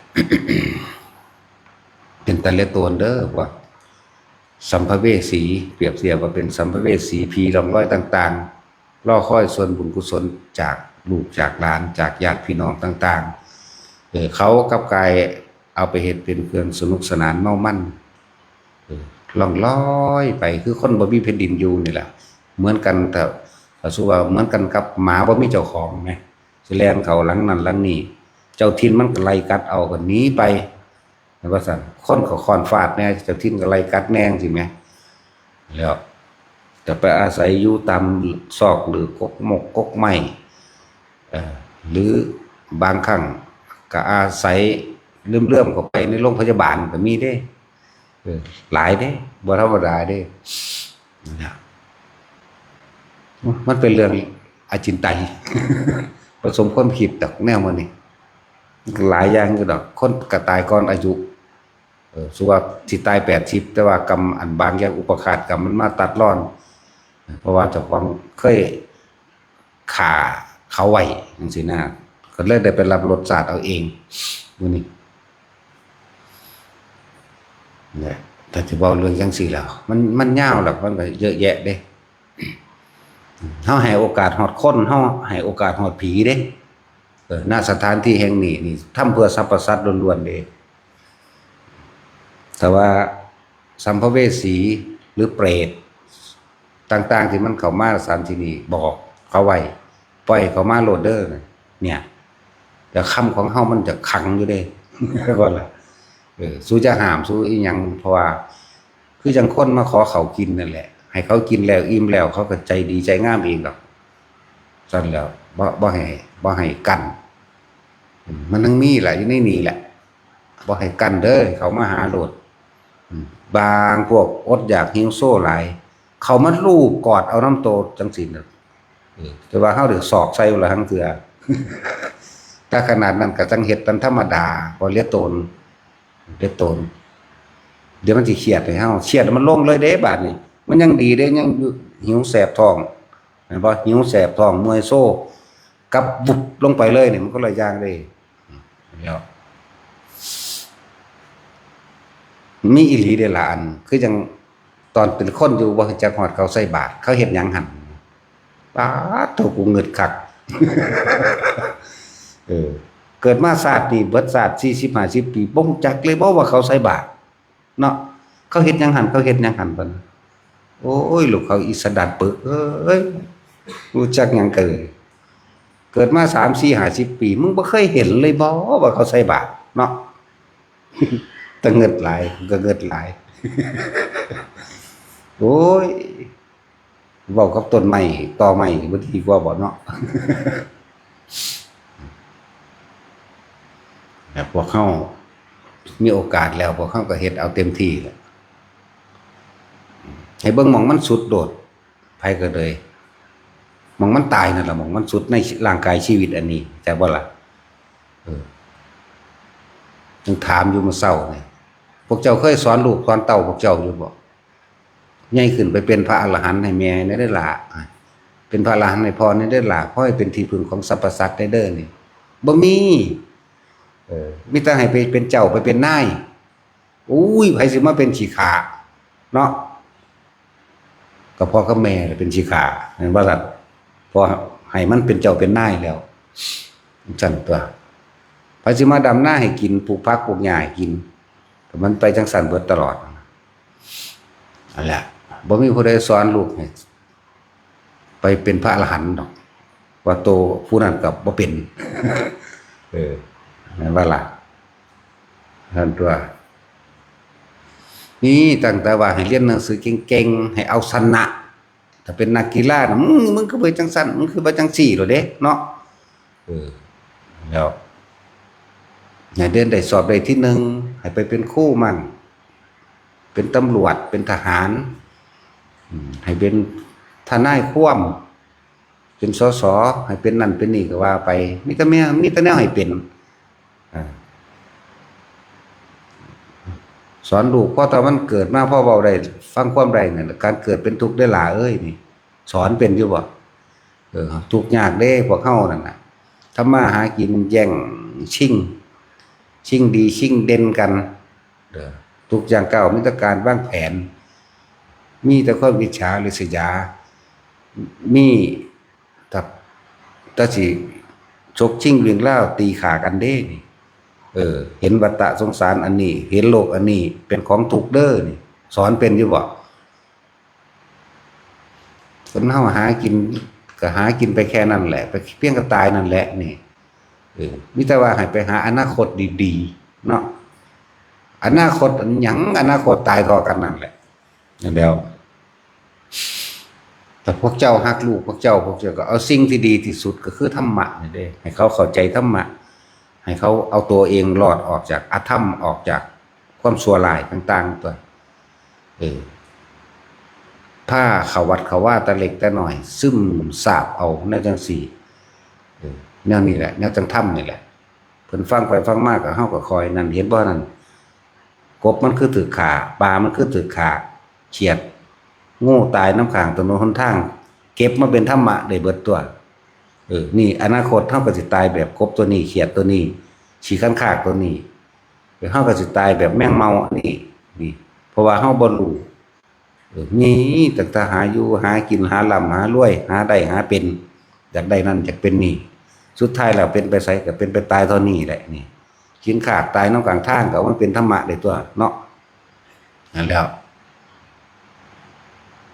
เป็นตาเหลือโตนเด้อ ว่าสัมภเวสี เปรียบเทียบว่าเป็นสัมภเวสี ผีร่องรอยต่างๆ รอคอยส่วนบุญกุศลจากลูกจากหลาน จากญาติพี่น้องต่างๆ เออ เขากลับกลายเอาไปเฮ็ดเป็นเครื่องสนุกสนานเมามัน เออ ล่องลอยไป คือคนบ่มีแผ่นดินอยู่นี่แหละ เหมือนกัน ถ้า ถ้าสมมุติว่าเหมือนกันกับหมาบ่มีเจ้าของแหม สิแล่นเข้าหลังนั่นหลังนี่ เจ้าถิ่นมันก็ไล่กัดเอา ก็หนีไป ว่าซั่น คนก็ค้อนฟาดแหน่ เจ้าถิ่นก็ไล่กัดแหน่จั่งซี้แหม แล้วจะไปอาศัยอยู่ตามซอกหลืบกกมกกกไม้ เอ่อ หรือบางครั้งก็อาศัยเลื่อมๆเข้าไปในโรงพยาบาลก็มีเด้ เออ หลายเด้ บ่ธรรมดาเด้ นะ มันเป็นเรื่องอจินไตย ผสมความคิดดอกแนวมันนี่ หลายอย่างอยู่ดอก คนก็ตายก่อนอายุ เออ สมมุติว่าสิตายแปดสิบ แต่ว่ากรรมอันบางอย่าง อุปาทานกรรมมันมาตัดรอน เพราะว่าเจ้าของเคยฆ่าเขาไว้จั่งซี้นะ ก็เลยได้ไปรับรสชาติเอาเอง มื้อนี้ เนี่ย ถ้าสิเว้าเรื่องจั่งซี้แล้ว มัน มันยาวแล้ว มันก็เยอะแยะเด้ เฮาให้โอกาสฮอดคน เฮาให้โอกาสฮอดผีเด้ เออ ณ สถานที่แห่งนี้นี่ ทำเพื่อสรรพสัตว์ล้วนๆเด้ แต่ว่าสัมภเวสีหรือเปรตต่างๆที่มันเข้ามาสถานที่นี้ บอกเขาไว้ ปล่อยเขามาโลดเด้อ เนี่ย แต่คำของเฮามันจะขังอยู่เด้ ว่าล่ะ เออ สูจะห้าม สูอีหยัง เพราะว่า คือจั่งคนมาขอข้าวกินนั่นแหละ ให้เขากินแล้วอิ่มแล้ว เขาก็ใจดีใจงามเองดอก ซั่นแหล้ว บ่ บ่ให้ บ่ให้กั้น อืม มันยังมีล่ะ อยู่ในนี่แหละ บ่ให้กั้นเด้อ เขามาหาโลด อืม บางพวกอดอยากหิวโซหลาย เขามาลูบกอดเอานำโตจั่งซี้น่ะ เออ แต่ว่าเฮาได้สอกใส่ละหังเทื่อ ถ้าขนาดนั้นก็จั่งเฮ็ดเป็นธรรมดา บ่เหลือโตน เหลือโตน เดี๋ยวมันสิเครียดให้เฮา เครียดแล้วมันลงเลยเด้บาดนี้ มันยังดีเด้ ยังอยู่ หิวแสบท้อง แม่นบ่ หิวแสบท้อง เมื่อยโซ กลับวุบลงไปเลยนี่ มันคนละอย่างเด้ แล้ว มีอีหลีเด้ล่ะ อัน คือจั่งตอนเป็นคนอยู่บ่รู้จักฮอดเขาใส่บาตร เขาเฮ็ดหยังหั่น ป๊าดโธ่ กูงึดคัก เออ เกิดมาชาตินี้เบิดชาติสี่สิบห้าสิบปี บ่รู้จักเลยบ่ว่าเขาใส่บาตร เนาะ เขาเฮ็ดหยังหั่น เขาเฮ็ดหยังหั่น เพิ่น โอ้ย ลูกเขาอีสะดัดปึกเอ้ย รู้จักหยังกันเลย เกิดมาสามสี่ห้าสิบปี มึงบ่เคยเห็นเลยบ่ว่าเขาใส่บาตรเนาะ แต่เงิดหลาย ก็เงิดหลาย โอ้ย เว้ากับต้นไม้ ตอไม้ บ่ดีกว่าบ่เนาะ แต่พวกเฮามีโอกาสแล้ว พวกเฮาก็เฮ็ดเอาเต็มที่แหละ ให้เบิ่งหม่องมันสุดโลด ไผก็เลย หม่องมันตายนั่นล่ะ หม่องมันสุดในร่างกายชีวิตอันนี้ จักบ่ล่ะ เออ ยังถามอยู่มื้อเช้านี่ พวกเจ้าเคยสอนลูกสอนเต้าพวกเจ้าอยู่บ่ ใหญ่ขึ้นไปเป็นพระอรหันต์ให้แม่แหน่เด้อล่ะ เป็นพระอรหันต์ให้พ่อแหน่เด้อล่ะ พ่อให้เป็นที่พึ่งของสรรพสัตว์แหน่เด้อนี่ บ่มี เออ มีแต่ให้ไปเป็นเจ้าไปเป็นนาย อุ้ย ไผสิมาเป็นขี้ข้าเนาะ ก็พ่อกับแม่เป็นขี้ข้า แม่นบ่ล่ะ พอให้มันเป็นเจ้าเป็นนายแล้ว จั่งซั้นตั๊ว ไผสิมาดำนาให้กิน ปลูกผักปลูกหญ้าให้กิน ก็มันไปจั่งซั้นเบิดตลอด นั่นแหละ บ่มีผู้ใดสอนลูกให้ไปเป็นพระอรหันต์ดอก ว่าโตผู้นั้นก็บ่เป็น เออ แม่นบ่ล่ะ นั่นตั๊ว นี่ตั้งแต่ว่าให้เรียนหนังสือเก่งๆ ให้เอาชนะ ถ้าเป็นนักกีฬาน่ะ มึง มึงคือบ่จั่งซั้น มึงคือบ่จั่งซี้โลดเด้เนาะ เออ แล้ว ให้เรียนได้สอบได้ที่หนึ่ง ให้ไปเป็นครูมั่ง เป็นตำรวจ เป็นทหาร อืม ให้เป็นทนายความ เป็น สส ให้เป็นนั่นเป็นนี่ก็ว่าไป มีแต่แม่ มีแต่แนวให้เป็น อ่า สอนลูก พอตอนมันเกิดมา พอเว้าได้ ฟังความได้นั่นแหละ การเกิดเป็นทุกข์ได้อหล่าเอ้ย นี่ สอนเป็นอยู่บ่ เออ ทุกข์ยากเด้ พวกเฮานั่นน่ะ ทำมาหากินแย่งชิง ชิงดีชิงเด่นกัน เด้อ ทุกอย่างก้าวมีแต่การวางแผน มีแต่ความอิจฉาริษยา มีแต่ แต่สิฉกชิงวิ่งราวตีฆ่ากันเด้นี่ เออ เห็นวัฏฏะสงสารอันนี้ เห็นโลกอันนี้เป็นของทุกข์เด้อนี่ สอนเป็นอยู่บ่ คนเฮาหากิน ก็หากินไปแค่นั้นแหละ ไปเพียงก็ตายนั่นแหละนี่ เออ มีแต่ว่าให้ไปหาอนาคตดีๆ เนาะ อนาคตอันหยัง อนาคตตายเท่ากันนั่นแหละ นั่นแล้ว แต่พวกเจ้าฮักลูก พวกเจ้า พวกเจ้าก็เอาสิ่งที่ดีที่สุดก็คือธรรมะนี่เด้ ให้เขาเข้าใจธรรมะ ให้เขาเอาตัวเองรอดออกจากอธรรม ออกจากความชั่วร้ายต่างๆ ตัว เออ พาเข้าวัดเข้าวาแต่เล็กแต่น้อย ซึมซาบเอาแนวจังซี่ เออ แนวนี้แหละ แนวจังธรรมนี่แหละ เพิ่นฟังไปฟังมาก็ เฮาก็คอยนั่น เห็นบ่นั่น กบมันคือถืกฆ่า ปลามันคือถืกฆ่า เขียด งูตายนำข้างถนนหนทาง เก็บมาเป็นธรรมะได้เบิดตัว เออ นี่อนาคตเฮาก็สิตายแบบกบตัวนี้ เขียดตัวนี้ ขี้คันคากตัวนี้ เฮาก็สิตายแบบแมงเม่าอันนี้ นี่ เพราะว่าเฮาบ่รู้ เออ มีตั้งแต่หาอยู่หากิน หาร่ำหารวย หาได้หาเป็น อยากได้นั่นอยากเป็นนี่ สุดท้ายแล้วเป็นไปไสก็เป็นไปตายเท่านี้แหละนี่ กินขากตายนำกลางทางก็มันเป็นธรรมะได้ตัวเนาะ นั่นแหล้ว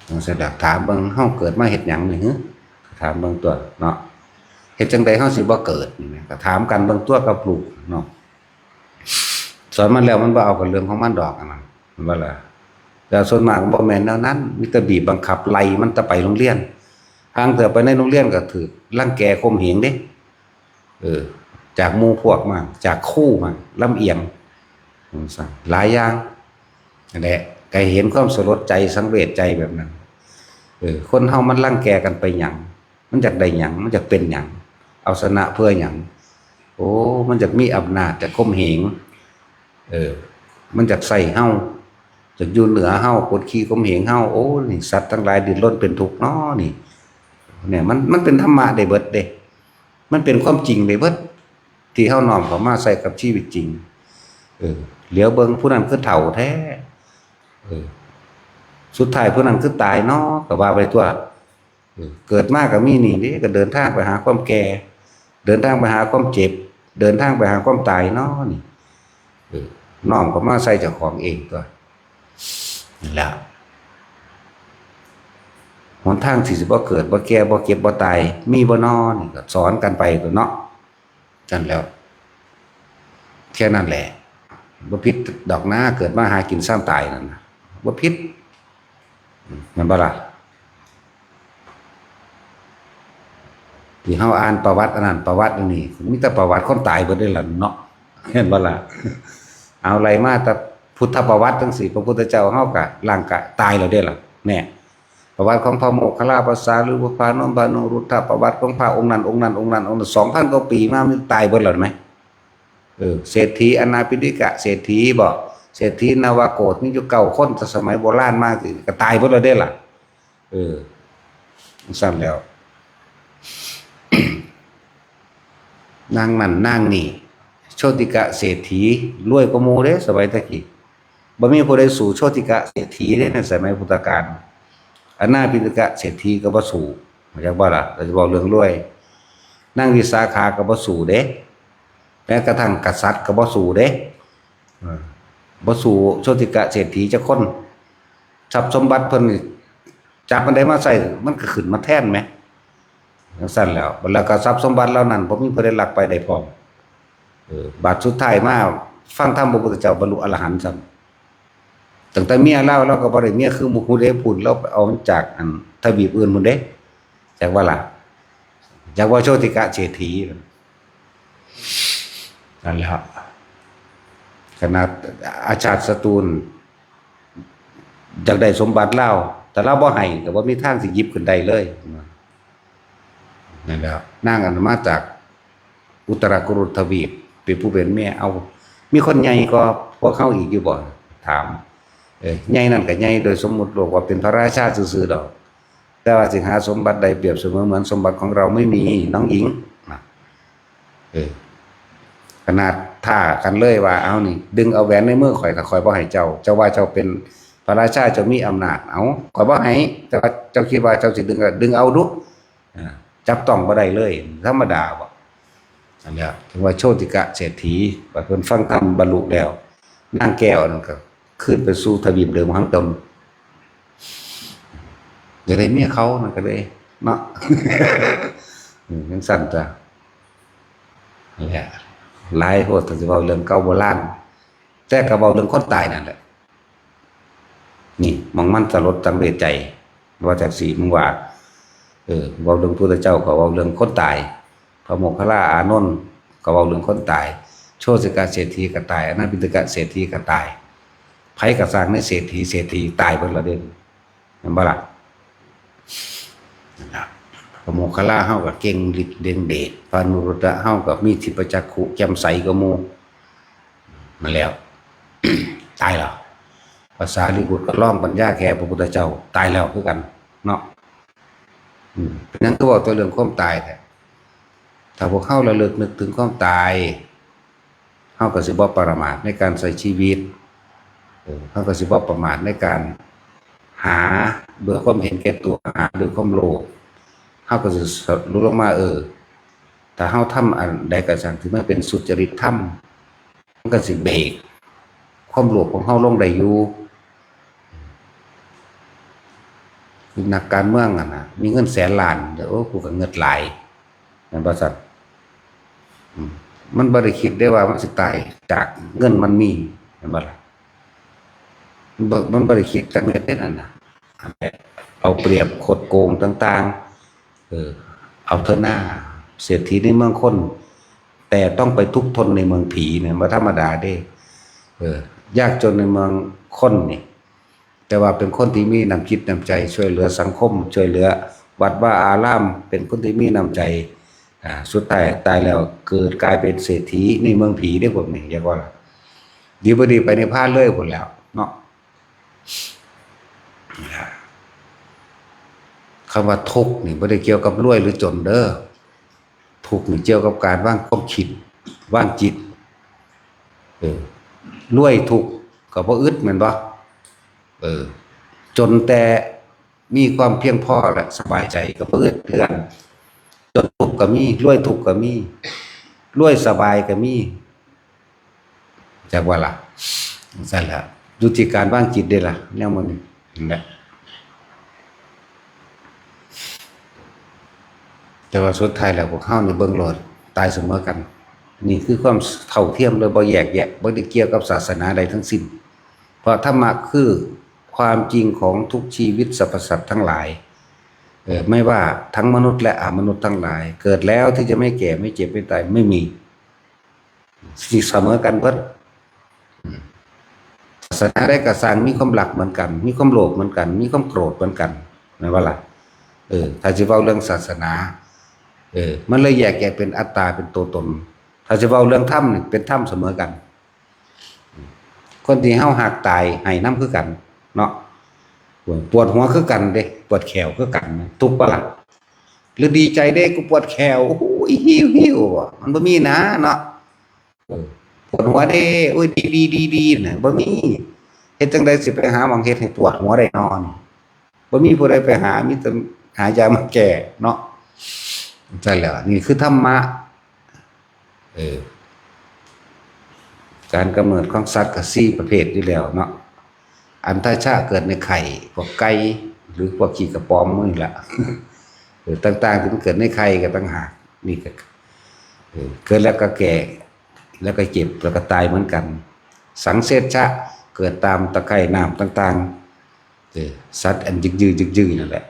จั่งซั่นล่ะ ถามเบิ่ง เฮาเกิดมาเฮ็ดหยังนี่หือ ถามเบิ่งตัวเนาะ เฮ็ดจั่งใดเฮาสิบ่เกิดนี่นะ ก็ถามกันเบิ่งตัวกับลูกเนาะ สอนมันแล้วมันบ่เอากับเรื่องของมันดอกอันนั้น แม่นบ่ล่ะ แต่ส่วนมากมันบ่แม่นแนวนั้น มีแต่บีบบังคับไล่มันแต่ไปโรงเรียน ห่างเถิดไปในโรงเรียนก็ถืกรังแกข่มเหงเด้ เออ จากหมู่พวกมา จากครูมา ลำเอียง หลายอย่าง นั่นแหละ ก็เห็นความสลดใจสังเวชใจแบบนั้น เออ คนเฮามันรังแกกันไปหยัง มันอยากได้หยัง มันอยากเป็นหยัง เอาชนะเพื่อหยัง โอ้ มันอยากมีอำนาจ อยากข่มเหง เออ มันอยากใช้เฮา อยากอยู่เหนือเฮา กดขี่ข่มเหงเฮา โอ้ นี่สัตว์ทั้งหลายดิ้นรนเป็นทุกข์น้อนี่ เนี่ย มัน มันเป็นธรรมะได้เบิดเด้ มันเป็นความจริงได้เบิด ที่เฮาน้อมเข้ามาใส่กับชีวิตจริง เออ เหลียวเบิ่งผู้นั้นคือเฒ่าแท้ เออ สุดท้ายผู้นั้นคือตายเนาะ ก็ว่าไปตัว เออ เกิดมาก็มีนี่เด้ ก็เดินทางไปหาความแก่ เดินทางไปหาความเจ็บ เดินทางไปหาความตายเนาะนี่ เออ น้อมเข้ามาใส่เจ้าของเองตัว นั่นแหละ หนทางที่สิบ่เกิด บ่แก่ บ่เจ็บ บ่ตาย มีบ่น้อนี่ ก็สอนกันไปตัวเนาะ นั่นแหล้ว แค่นั้นแหละ บ่ผิดดอกนะ เกิดมาหากินซ้ำตายนั่นน่ะ บ่ผิด แม่นบ่ล่ะ ที่เฮาอ่านประวัติอันนั้นประวัติอันนี้ มีแต่ประวัติคนตายเบิดเด้ล่ะเนาะ แม่นบ่ล่ะ เอาไล่มาแต่พุทธประวัติจั่งซี้ พระพุทธเจ้าเฮาก็ร่างกายตายแล้วเด้ล่ะ แน่ ประวัติของพระโมคคัลลาภาษา หรือว่าพระนนท์พระนุรุทธะ ประวัติของพระองค์นั้นองค์นั้นองค์นั้นองค์นั้น สองพันกว่าปีมา มันตายเบิดแล้วไหม เออ เศรษฐีอนาปิณฑิกะเศรษฐีบ่ เศรษฐีนวโกศ มีอยู่เก้าคน แต่สมัยโบราณมาสิก็ตายเบิดแล้วเด้ล่ะ เออ ซั่นแล้ว นางนั่นนางนี่ โชติกะเศรษฐี รวยกว่าหมู่เด้ สมัยตะกี้ บ่มีผู้ใดสู้โชติกะเศรษฐีเด้ ในสมัยพุทธกาล อนาปิณฑิกะเศรษฐีก็บ่สู้ เข้าใจบ่ล่ะ เราจะบอกเรื่องรวย นางวิสาขาก็บ่สู้เด้ แม้กระทั่งกษัตริย์ก็บ่สู้เด้ เออ บ่สู้โชติกะเศรษฐีจักคน ทรัพย์สมบัติเพิ่นนี่ จักอันใดมาใช้ มันก็ขึ้นมาแทนแหม จั่งซั่นแล้ว แล้วก็ทรัพย์สมบัติเหล่านั้น บ่มีผู้ใดลักไปได้พร้อม เออ บาดสุดท้ายมาฟังธรรมพระพุทธเจ้า บรรลุอรหันต์ซ้ำ ตั้งแต่เมียลาว ลาวก็บ่ได้เมียคือหมู่เด้ พุ้น ลาวไปเอามาจากอันทวีปอื่นพุ้นเด้ จักว่าล่ะ จักว่าโชติกะเศรษฐี นั่นแหละ ขนาดอาชาติศัตรูนอยากได้สมบัติลาว แต่ลาวบ่ให้ก็บ่มีทางสิหยิบขึ้นได้เลย นั่นแหละ นางอันมาจากอุตรากุรุทวีป เป็นผู้เป็นเมีย เอา มีคนใหญ่กว่าพวกเขาอีกอยู่บ่ ถาม เออ ใหญ่นั่นก็ใหญ่โดยสมมุติโลกว่าเป็นพระราชาซื่อๆดอก แต่ว่าสิหาสมบัติได้เปรียบเสมอเหมือนสมบัติของเราไม่มี น้องหญิงนะ เออ ขนาดท้ากันเลยว่า เอานี่ ดึงเอาแหวนในมือข่อย ถ้าข่อยบ่ให้เจ้า เจ้าว่าเจ้าเป็นพระราชา เจ้ามีอำนาจ เอา ข่อยบ่ให้ แต่ว่าเจ้าคิดว่าเจ้าสิดึง ก็ดึงเอาดู อ่า จับต้องบ่ได้เลย ธรรมดาบ่ อันเนี้ย ถึงว่าโชติกะเศรษฐี บัดเพิ่นฟังธรรมบรรลุแล้ว นางแก้วนั่นก็ขึ้นไปสู่ทวีปเดิมของตน อยากได้เมียเขานั่นก็เลย เนาะ อืม จั่งซั่นจ้ะ นั่นแหละ หลายโพด ถ้าสิเว้าเรื่องเก่าโบราณ แต่ก็เว้าเรื่องคนตายนั่นแหละ นี่ หม่องมันสลดสังเวชใจ ว่าจั่งซี้ มึงว่า เออ เว้าเรื่องพุทธเจ้าก็เว้าเรื่องคนตาย พระโมคคัลลาอานนท์ก็เว้าเรื่องคนตาย โชติกะเศรษฐีก็ตาย อนาถปิณฑกะเศรษฐีก็ตาย ไผก็ซ่างในเศรษฐี เศรษฐีตายเบิดแล้วเด้ แม่นบ่ล่ะ นั่นล่ะ พระโมคคัลลาเฮาก็เก่งฤทธิ์เด่นเดช พระอนุรุทธะเฮาก็มีทิพจักขุแจ่มใสกว่าหมู่ นั่นแล้ว ตายแล้ว พระสารีบุตรก็ลองปัญญาแค่พระพุทธเจ้า ตายแล้วคือกัน เนาะ อืม เป็นหยังคือเว้าแต่เรื่องความตายแท้ ถ้าพวกเฮาระลึกนึกถึงความตาย เฮาก็สิบ่ประมาทในการใช้ชีวิต เออ เฮาก็สิบ่ประมาทในการหาด้วยความเห็นแก่ตัว หาด้วยความโลภ เฮาก็สิสรุปลงมา เออ ถ้าเฮาทำอันใดก็ช่างที่มันเป็นสุจริตธรรม มันก็สิเบรกความโลภของเฮาลงได้อยู่ นักการเมืองอะนะ มีเงินแสนล้าน แต่ โอ้ กูก็เงิดหลาย แม่นบ่ซั่น อืม มันบ่ได้คิดได้ว่ามันสิตายจากเงินมันมี แม่นบ่ล่ะ มันบ่ มันบ่ได้คิดจักเม็ดเด้นั่นน่ะ เอาเปรียบคดโกงต่างๆ เออ เอาเถอะหน้า เศรษฐีในเมืองคน แต่ต้องไปทุกข์ทนในเมืองผีเนี่ย บ่ธรรมดาเด้ เออ ยากจนในเมืองคนนี่ แต่ว่าเป็นคนที่มีน้ำจิตน้ำใจช่วยเหลือสังคม ช่วยเหลือวัดวาอาราม เป็นคนที่มีน้ำใจ อ่า สุดท้ายตายแล้วเกิดกลายเป็นเศรษฐีในเมืองผีเด้พวกนี้ เรียกว่าล่ะ ดีบ่ดีไปนิพพานเลยพุ้นแหล้วเนาะ คำว่าทุกข์นี่บ่ได้เกี่ยวกับรวยหรือจนเด้อ ทุกข์นี่เกี่ยวกับการวางความคิด วางจิต เออ รวยทุกข์ก็บ่อึดแม่นบ่ เออ จนแต่มีความเพียงพอและสบายใจก็บ่อึดคือกัน จนทุกข์ก็มี รวยทุกข์ก็มี รวยสบายก็มี จักว่าล่ะ ซั่นล่ะ อยู่ที่การวางจิตเด้ล่ะ แนวหมู่นี้ นั่นแหละ แต่ว่าสุดท้ายแล้วพวกเฮานี่เบิ่งโลด ตายเสมอกัน นี่คือความเท่าเทียมเลย บ่แยกแยะ บ่ได้เกี่ยวกับศาสนาใดทั้งสิ้น เพราะธรรมะคือความจริงของทุกชีวิตสรรพสัตว์ทั้งหลาย เออ ไม่ว่าทั้งมนุษย์และอมนุษย์ทั้งหลาย เกิดแล้วที่จะไม่แก่ ไม่เจ็บ ไม่ตาย ไม่มี สิเสมอกันเบิด ศาสนาใดก็ซ่างมีความรักเหมือนกัน มีความโลภเหมือนกัน มีความโกรธเหมือนกัน แม่นบ่ล่ะ เออ ถ้าสิเว้าเรื่องศาสนา เออ มันเลยแยกแยะเป็นอัตตา เป็นตัวตน ถ้าสิเว้าเรื่องธรรมนี่เป็นธรรมเสมอกัน คนที่เฮาฮักตายให้นำคือกัน เนาะ ปวดหัวคือกันเด้ ปวดแข้วคือกัน ทุกข์บ่ล่ะ หรือดีใจเด้ กูปวดแข้ว โอ้ย หิวหิว มันบ่มีนะเนาะ เออ ปวดหัวเด้ โอ้ย ดีดีดีดีน่ะ บ่มี เฮ็ดจั่งใดสิไปหาหม่องเฮ็ดให้ปวดหัวได้นอน บ่มีผู้ใดไปหา มีแต่หายามาแก้เนาะ ใช่แล้ว นี่คือธรรมะ เออ การกำเนิดของสัตว์ก็สี่ประเภทอยู่แล้วเนาะ อัณฑชะเกิดในไข่ พวกไก่ หรือพวกขี้กระป๋อมหมู่นี่ล่ะ เออ ต่างๆ ที่มันเกิดในไข่ก็ต่างหาก นี่ก็ เออ เกิดแล้วก็แก่ แล้วก็เจ็บ แล้วก็ตายเหมือนกัน สังเสชชะ เกิดตามตะไคร่น้ำต่างๆ เออ สัตว์อันยึกยือยึกยือนั่นแหละ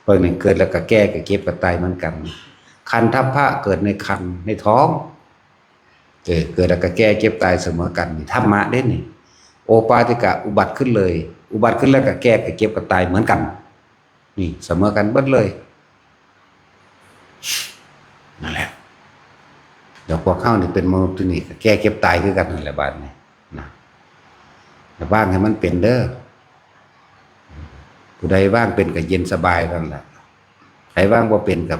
พวกนี้เกิดแล้วก็แก่ ก็เจ็บ ก็ตายเหมือนกัน คันทัพพะ เกิดในครรภ์ ในท้อง เออ เกิดแล้วก็แก่เจ็บตายเสมอกัน นี่ธรรมะเด้นี่ โอปาติกะอุบัติขึ้นเลย อุบัติขึ้นแล้วก็แก่ก็เจ็บก็ตายเหมือนกัน นี่เสมอกันเบิดเลย นั่นแหละ เดี๋ยวพวกเขานี่เป็นมนุษย์ที่นี่ก็แก่เจ็บตายคือกันนั่นแหละบาดนี้นะ แต่ว่างให้มันเป็นเด้อ ผู้ใดว่างเป็นก็เย็นสบายนั่นแหละ ใครว่างบ่เป็นก็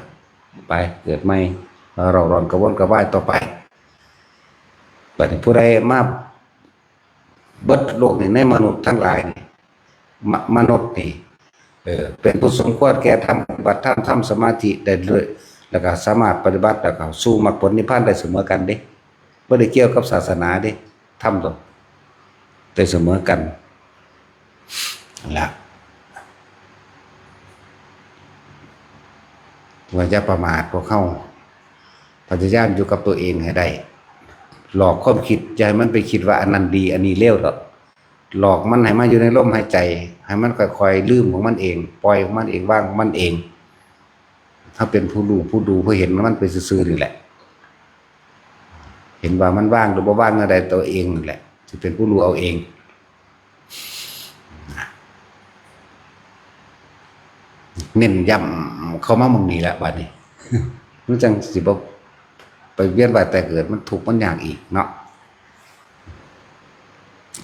ไปเกิดใหม่ เราร้อนกระวนกระวายต่อไป บัดนี้ผู้ใดมาเบิดโลกนี่ในมนุษย์ทั้งหลายนี่ ม- มนุษย์นี่ เออ เป็นผู้สมควรแก่ธรรม ปฏิบัติธรรม ทำสมาธิได้เลย แล้วก็สามารถปฏิบัติแล้วก็สู่มรรคผลนิพพานได้เสมอกันเด้ บ่ได้เกี่ยวกับศาสนาเด้ ธรรมตัว ได้เสมอกัน นั่นล่ะ ว่าอย่าประมาทพวกเขา พยายามอยู่กับตัวเองให้ได้ หลอกความคิด อย่าให้มันไปคิดว่าอันนั้นดี อันนี้เลวดอก หลอกมันให้มาอยู่ในลมหายใจ ให้มันค่อยๆลืมของมันเอง ปล่อยของมันเอง วางของมันเอง ถ้าเป็นผู้รู้ผู้ดูผู้เห็นมันไปซื่อๆนี่แหละ เห็นว่ามันว่างหรือบ่ว่างอะไรตัวเองนั่นแหละ จะเป็นผู้รู้เอาเอง เน้นย้ำเข้ามาหม่องนี้แหละบัดนี้ มันจังสิบ่ไปเวียนว่ายตายเกิด มันทุกข์มันยากอีกเนาะ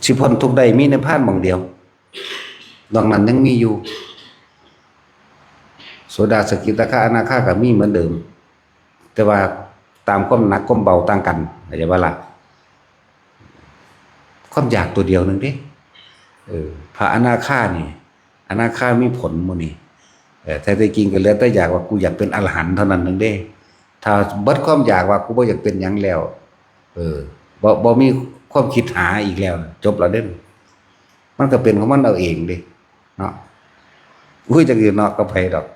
สิพ้นทุกข์ได้มีนิพพานหม่องเดียว นอกนั้นยังมีอยู่ โสดา สกิทาคา อนาคาก็มีเหมือนเดิม แต่ว่าตามความหนักความเบาต่างกัน เข้าใจบ่ล่ะ ความอยากตัวเดียวหนึ่งเด้ เออ พระอนาคานี่ อนาคามีผลหมู่นี่ เออ แท้ๆจริงก็เหลือแต่อยากว่ากูอยากเป็นอรหันต์เท่านั้นหนึ่งเด้ ถ้าเบิดความอยากว่ากูบ่อยากเป็นหยังแล้ว เออ บ่ บ่มีความคิดหาอีกแล้ว จบแล้วเด้ มันก็เป็นของมันเอาเองเด้ เนาะ อุ้ย จักสิเนาะกับไผดอก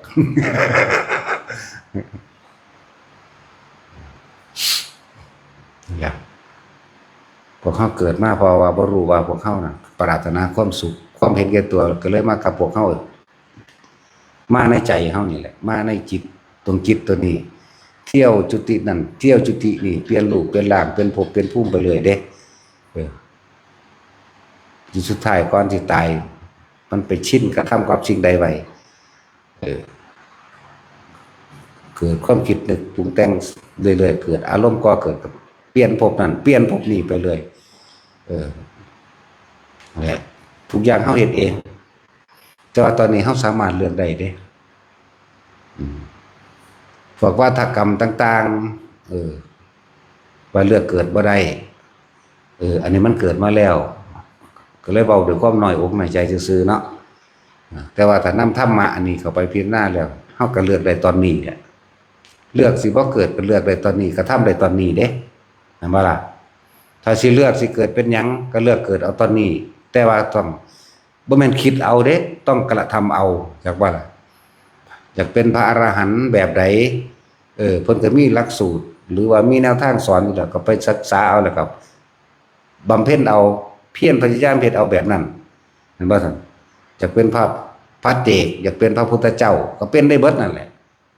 เนี่ย พวกเขาเกิดมาเพราะว่าบ่รู้ว่าพวกเขาน่ะปรารถนาความสุข ความเห็นแก่ตัวก็เลยมากับพวกเขา มาในใจเขานี่แหละ มาในจิต ตรงจิตตัวนี้ เที่ยวจุตินั่น เที่ยวจุตินี่ เปลี่ยนรูป เปลี่ยนร่าง เปลี่ยนภพ เปลี่ยนภูมิไปเรื่อยเด้ เออ ที่สุดท้ายก่อนสิตาย มันไปชินกระทำกับสิ่งใดไว้ เออ เกิดความคิดนึกปรุงแต่งเรื่อยๆ เกิดอารมณ์ก่อเกิดกับเปลี่ยนภพนั่น เปลี่ยนภพนี้ไปเรื่อย เออ นั่นแหละ ทุกอย่างเขาเฮ็ดเอง แต่ว่าตอนนี้เขาสามารถเลือกได้เด้ อืม พวกวาทกรรมต่างๆ เออ ว่าเลือกเกิดบ่ได้ เออ อันนี้มันเกิดมาแล้ว ก็เลยเว้าด้วยความน้อยอกน้อยใจซื่อๆ เนาะ อ่า แต่ว่าถ้านำธรรมะอันนี้เข้าไปพิจารณาแล้ว เฮาก็เลือกได้ตอนนี้แหละ เลือกสิบ่เกิดก็เลือกได้ตอนนี้ กระทำได้ตอนนี้เด้ แม่นบ่ล่ะ ถ้าสิเลือกสิเกิดเป็นหยังก็เลือกเกิดเอาตอนนี้ แต่ว่าต้อง บ่แม่นคิดเอาเด้ ต้องกระทำเอา จักว่าล่ะ อยากเป็นพระอรหันต์แบบใด เออ เพิ่นก็มีหลักสูตร หรือว่ามีแนวทางสอนอยู่แล้ว ก็ไปศึกษาเอาแล้วก็บำเพ็ญเอา เพียรพยายามเฮ็ดเอาแบบนั้น แม่นบ่ซั่น อยากเป็นพระ พระเอก อยากเป็นพระพุทธเจ้า ก็เป็นได้เบิดนั่นแหละ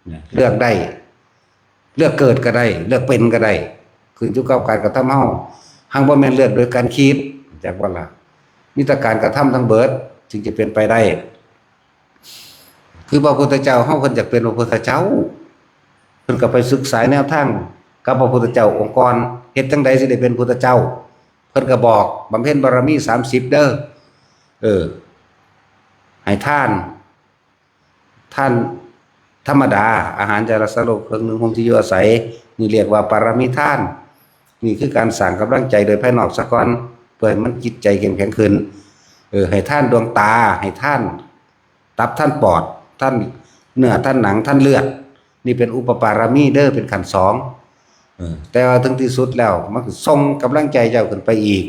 เนี่ย เลือกได้ เลือกเกิดก็ได้ เลือกเป็นก็ได้ ขึ้นอยู่กับการกระทำเฮา หังบ่แม่นเลือกโดยการคิด จักว่าล่ะ มีแต่การกระทำทั้งเบิด จึงจะเป็นไปได้ คือพระพุทธเจ้าเฮาเพิ่นอยากเป็นพระพุทธเจ้า เพิ่นก็ไปศึกษาแนวทางกับพระพุทธเจ้าองค์ก่อน เฮ็ดจั่งใดสิได้เป็นพุทธเจ้า เพิ่นก็บอก บำเพ็ญบารมีสามสิบเด้อ เออ ให้ทาน ทานธรรมดา อาหารจาระสโลค เครื่องนึ่งห่มที่อยู่อาศัย นี่เรียกว่าปารมีทาน นี่คือการสร้างกำลังใจโดยภายนอกซะก่อน เพื่อให้มันจิตใจเข้มแข็งขึ้น เออ ให้ทานดวงตา ให้ทานตับ ทานปอด ทานเนื้อ ทานหนัง ทานเลือด นี่เป็นอุปปารมีเด้อ เป็นขั้นสอง เออ แต่ว่าถึงที่สุดแล้ว มันก็ส่งกำลังใจเจ้าขึ้นไปอีก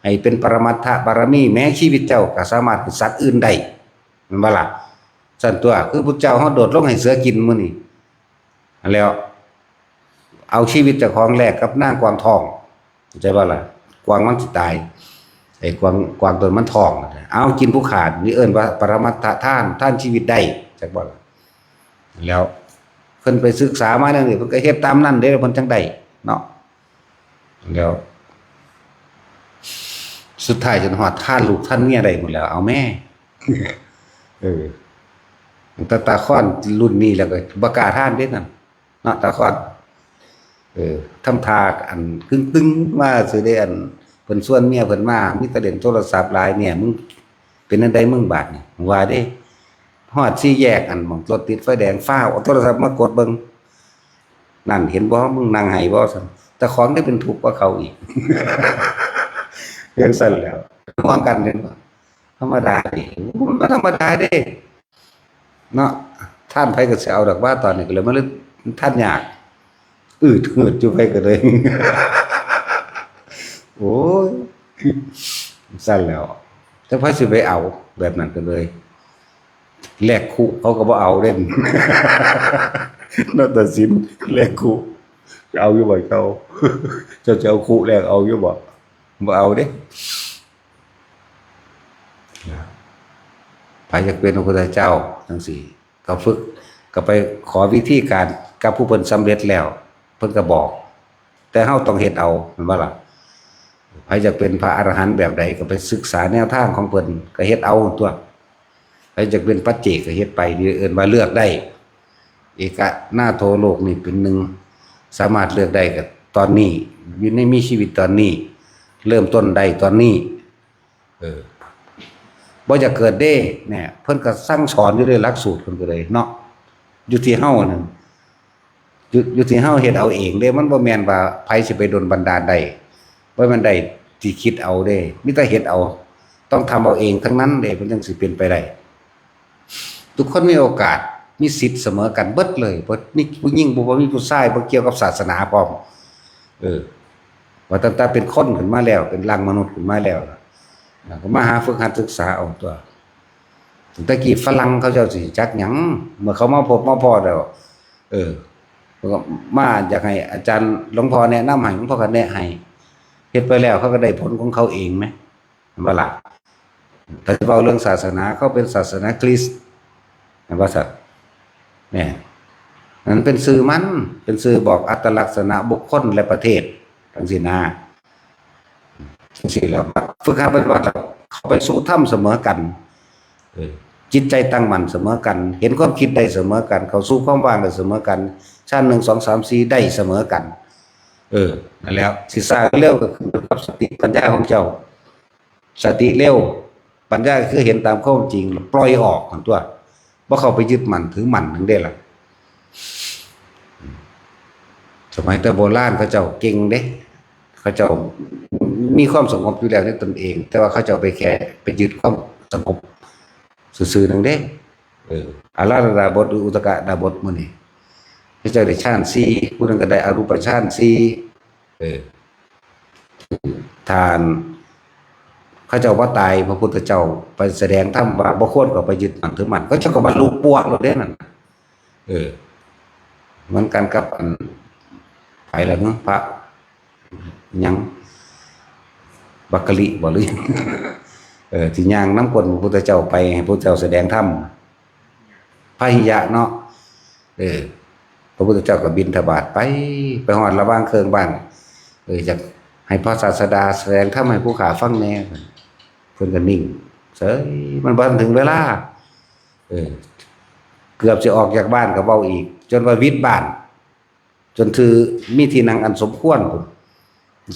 ให้เป็นปรมัตถบารมี แม้ชีวิตเจ้าก็สามารถเป็นสัตว์อื่นได้ แม่นบ่ล่ะ ซั่นตัว คือพุทธเจ้าเฮาโดดลงให้เสือกินมื้อนี้ อันแล้ว เอาชีวิตเจ้าของแลกกับนางกวางทอง เข้าใจบ่ล่ะ กวางมันสิตาย ไอ้กวาง กวางตัวมันท้องน่ะ เอากินผู้ขาด นี่เอิ้นว่าปรมัตถทาน ทานชีวิตได้ จักบ่ล่ะ แล้วเพิ่นไปศึกษามาแนวนี้ เพิ่นก็เฮ็ดตามนั้นเด้ เพิ่นจั่งได้เนาะ แล้ว สุดท้ายจนฮอดทานลูกทานเมียได้หมดแล้ว เอาแม่ เออ แต่ตาค้อนรุ่นนี้แล้วก็บ่กล้าทานเด้นั่น เนาะ ตาค้อน เออ ทำท่าอันตึงๆมาซื่อเด้ อันเพิ่นชวนเมียเพิ่นมา มีแต่เล่นโทรศัพท์หลาย เนี่ย มึงเป็นจั่งใดมึงบาดนี่ ว่าเด้ ฮอดสี่แยก อันหม่องรถติดไฟแดง ฟ้าวเอาโทรศัพท์มากดเบิ่ง นั่น เห็นบ่ มึงนั่งไห้บ่ซั่น เจ้าของได้เป็นทุกข์กว่าเขาอีก จั่งซั่นแหล้ว ห่วงกันเด้ ธรรมดาเด้ มันธรรมดาเด้ เนาะ ทานไผก็สิเอาดอกว่าตอนนี้ก็เลยมาเลยทานยาก อืดหืดอยู่ไผก็เลย โอ้ย ซั่นแหล้ว แต่ไผสิไปเอาแบบนั้นก็เลย แลกคุเขาก็บ่เอาเด้ นาฏศิลป์แลกคุ เอาอยู่บ่เจ้า เจ้าจะเอาคุแลกเอาอยู่บ่ บ่เอาเด้ ไผอยากเป็นพระพุทธเจ้าจั่งซี้ ก็ฝึก ก็ไปขอวิธีการกับผู้เพิ่นสำเร็จแล้ว เพิ่นก็บอก แต่เฮาต้องเฮ็ดเอา แม่นบ่ล่ะ ไผอยากเป็นพระอรหันต์แบบใดก็ไปศึกษาแนวทางของเพิ่น ก็เฮ็ดเอาตั๊ว ไผอยากเป็นปัจเจกก็เฮ็ดไป นี่เอิ้นว่าเลือกได้ เอกนาโถ โลกนี้เป็นหนึ่ง สามารถเลือกได้ก็ตอนนี้ อยู่ในมีชีวิตตอนนี้ เริ่มต้นได้ตอนนี้ เออ บ่อยากเกิดเด้ เนี่ย เพิ่นก็สั่งสอนอยู่ในหลักสูตรเพิ่นก็เลยเนาะ อยู่ที่เฮานั่น อยู่ อยู่ที่เฮาเฮ็ดเอาเองเด้ มันบ่แม่นว่าไผสิไปดลบันดาลได้ บ่แม่นได้ที่คิดเอาเด้ มีแต่เฮ็ดเอา ต้องทำเอาเองทั้งนั้นเด้ มันจั่งสิเป็นไปได้ ทุกคนมีโอกาส มีสิทธิ์เสมอกันเบิดเลย บ่มีผู้หญิง บ่ บ่มีผู้ชาย บ่เกี่ยวกับศาสนาพร้อม เออ ว่าตั้งแต่เป็นคนขึ้นมาแล้ว เป็นร่างมนุษย์ขึ้นมาแล้ว แล้วก็มาหาฝึกหัดศึกษาเอาตั๊ว ตั้งแต่กี้ฝรั่งเขาเจ้าสิจักหยัง เมื่อเขามาพบมาพ้อแล้ว เออ แล้วก็มาอยากให้อาจารย์หลวงพ่อแนะนำให้ หลวงพ่อก็แนะให้ เฮ็ดไปแล้วเขาก็ได้ผลของเขาเองไหม เห็นบ่ล่ะ ถ้าจะเว้าเรื่องศาสนา เขาเป็นศาสนาคริสต์ เห็นบ่สัตว์ เนี่ย นั่นเป็นชื่อมัน เป็นชื่อบอกอัตลักษณะบุคคลและประเทศ จั่งซี้นะ จั่งซี้แหล้ว ฝึกหัดปฏิบัติแล้ว เข้าไปสู่ธรรมเสมอกัน เออ จิตใจตั้งมั่นเสมอกัน เห็นความคิดได้เสมอกัน เข้าสู่ความว่างได้เสมอกัน ชั้นหนึ่ง สอง สาม สี่ ได้เสมอกัน เออ นั่นแหละ สิสร้างเร็วก็ขึ้นอยู่กับสติปัญญาของเจ้า สติเร็ว ปัญญาคือเห็นตามความจริง ปล่อยออกหั่นตั๊ว บ่เข้าไปยึดมั่นถือมั่นนั่นเด้ล่ะ สมัยแต่โบราณเขาเจ้าเก่งเด้ เขาเจ้ามีความสงบอยู่แล้วในตนเอง แต่ว่าเขาเจ้าไปแค่ไปยึดความสงบซื่อๆนั่นเด้ เออ อาราธนาบทหรืออุทกดาบทมื้อนี้ เขาเจ้าได้ฌานสี่ ผู้หนึ่งก็ได้อรูปฌานสี่ เออ ทาน เขาเจ้าว่าตาย พระพุทธเจ้าไปแสดงธรรมว่าบ่ควรเข้าไปยึดมั่นถือมั่น เขาเจ้าก็บรรลุปวงแล้วเด้นั่น เออ เหมือนกันกับอัน ไผล่ะเนาะ พระหยัง บัคคลิบ่หรือ เออ ที่ย่างนำก้นพระพุทธเจ้าไป ให้พระพุทธเจ้าแสดงธรรม พาหิยะเนาะ เออ พระพุทธเจ้าก็บิณฑบาตไป ไปฮอดระหว่างเคิงบ้าน เออ อยากให้พระศาสดาแสดงธรรมให้ผู้ข้าฟังแหน่ เพิ่นก็นิ่งเฉย มันบ่ทันถึงเวลา เออ เกือบสิออกจากบ้านก็เว้าอีก จนว่าวิดบ้าน จนถือมีที่นั่งอันสมควร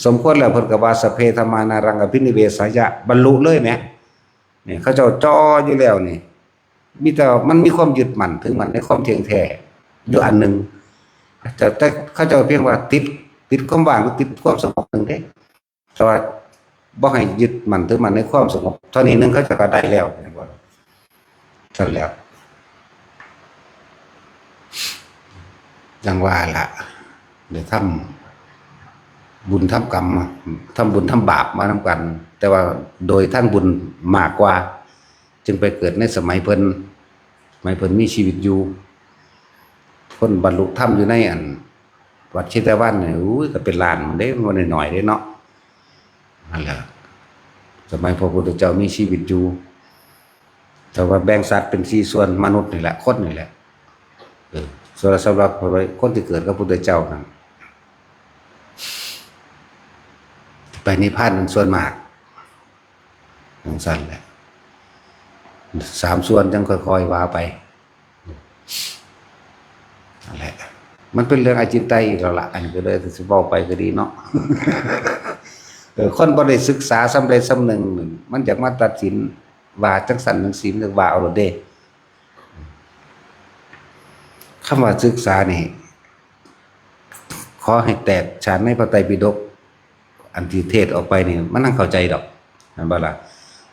สมควรแล้วเพิ่นก็ว่า สัพเพธัมมานารังอภินิเวสายะ บรรลุเลยแหม เนี่ย เขาเจ้าจ่ออยู่แล้วนี่ มีแต่มันมีความยึดมั่นถือมั่นในความเที่ยงแท้อยู่อันหนึ่ง แต่ แต่เขาเจ้าเพียงว่าติด ติดความว่างหรือติดความสงบหนึ่งเด้ แต่ว่าบ่ให้ยึดมั่นถือมั่นในความสงบ เท่านี้หนึ่งเขาเจ้าก็ได้แล้ว ซั่นแหล้ว จั่งว่าล่ะ ได้ทำบุญทำกรรมมา ทำบุญทำบาปมานำกัน แต่ว่าโดยทางบุญมากกว่า จึงไปเกิดในสมัยเพิ่น สมัยเพิ่นมีชีวิตอยู่ คนบรรลุธรรมอยู่ในอัน วัดเชตวันเนี่ย อุ้ย ก็เป็นล้านเด้ มันบ่น้อยๆเด้เนาะ นั่นแหละ สมัยพระพุทธเจ้ามีชีวิตอยู่ แต่ว่าแบ่งสัตว์เป็นสี่ส่วน มนุษย์นี่แหละ คนนี่แหละ เออ ส่วนสำหรับคนที่เกิดกับพุทธเจ้านั่น ไปนิพพานมันส่วนมากจั่งซั้นแหละ สามส่วนจั่งค่อยๆว่าไป นั่นแหละ มันเป็นเรื่องอจินไตยอีกแล้วล่ะ อันนี้ก็เลยสิเว้าไปก็ดีเนาะ เออ คนบ่ได้ศึกษาส่ำใดส่ำหนึ่ง มันอยากมาตัดสินว่าจั่งซั้นจั่งซี้ มันว่าเอาโลดเด้ คำว่าศึกษานี่ ขอให้แตกฉานในพระไตรปิฎก อันที่เทศน์ออกไปนี่ มันนั่งเข้าใจดอก แม่นบ่ล่ะ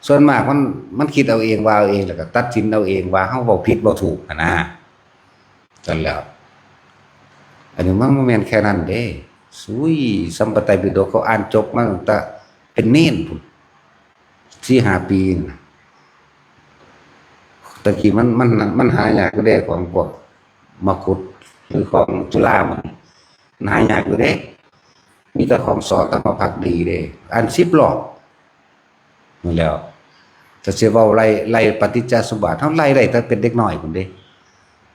ส่วนมากมัน มันคิดเอาเอง ว่าเอาเอง แล้วก็ตัดสินเอาเองว่าเฮาเว้าผิดเว้าถูกหั้นนะ ซั่นแหล้ว อันนี้มันบ่แม่นแค่นั้นเด้ สุย ส่ำพระไตรปิฎกเขาอ่านจบมาตั้งแต่เป็นเณรพู้น สี่ห้าปีน่ะ ตะกี้มัน มัน มันหายากอยู่เด้ ของพวกมกุฏ หรือของจุฬามัน มันหายากอยู่เด้ มีแต่ของสอธรรมภักดีเด้ อ่านสิบรอบ นั่นแหล้ว ถ้าสิเว้าไล่ ไล่ปฏิจจสมุปบาท เฮาไล่ได้ตั้งเป็นเด็กน้อยพู้นเด้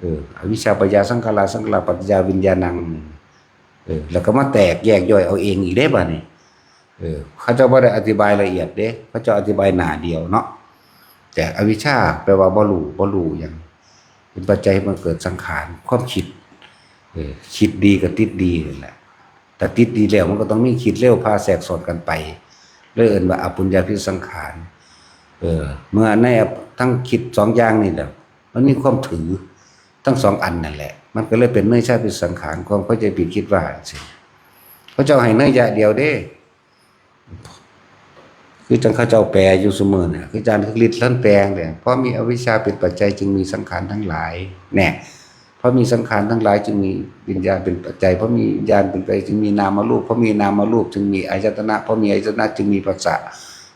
เออ อวิชชาปัจจยาสังขารา สังขาราปัจจยาวิญญาณัง เออ แล้วก็มาแตกแยกย่อยเอาเองอีกเด้บัดนี้ เออ เขาเจ้าบ่ได้อธิบายละเอียดเด้ เขาเจ้าอธิบายหน้าเดียวเนาะ แต่อวิชชาแปลว่าบ่รู้ บ่รู้หยัง เป็นปัจจัยให้มันเกิดสังขาร ความคิด เออ คิดดีก็ติดดีนั่นแหละ แต่ติดดีแล้วมันก็ต้องมีคิดเร็วพาแทรกซ้อนกันไป เลยเอิ้นว่าอปุญญาพิสังขาร เออ เมื่อในทั้งคิดสองอย่างนี่แหละ มันมีความถือทั้งสองอันนั่นแหละ มันก็เลยเป็นเนยชาพิสังขาร ความเข้าใจผิดคิดว่าจั่งซี้ เขาเจ้าให้เนยยะเดียวเด้ คือจั่งเขาเจ้าแปลอยู่ซุมื้อเนี่ย คืออาจารย์คึกฤทธิ์ท่านแปลงเนี่ย เพราะมีอวิชชาเป็นปัจจัยจึงมีสังขารทั้งหลาย แน่ เพราะมีสังขารทั้งหลายจึงมีวิญญาณเป็นปัจจัย เพราะมีวิญญาณเป็นปัจจัยจึงมีนามรูป เพราะมีนามรูปจึงมีอายตนะ เพราะมีอายตนะจึงมีผัสสะ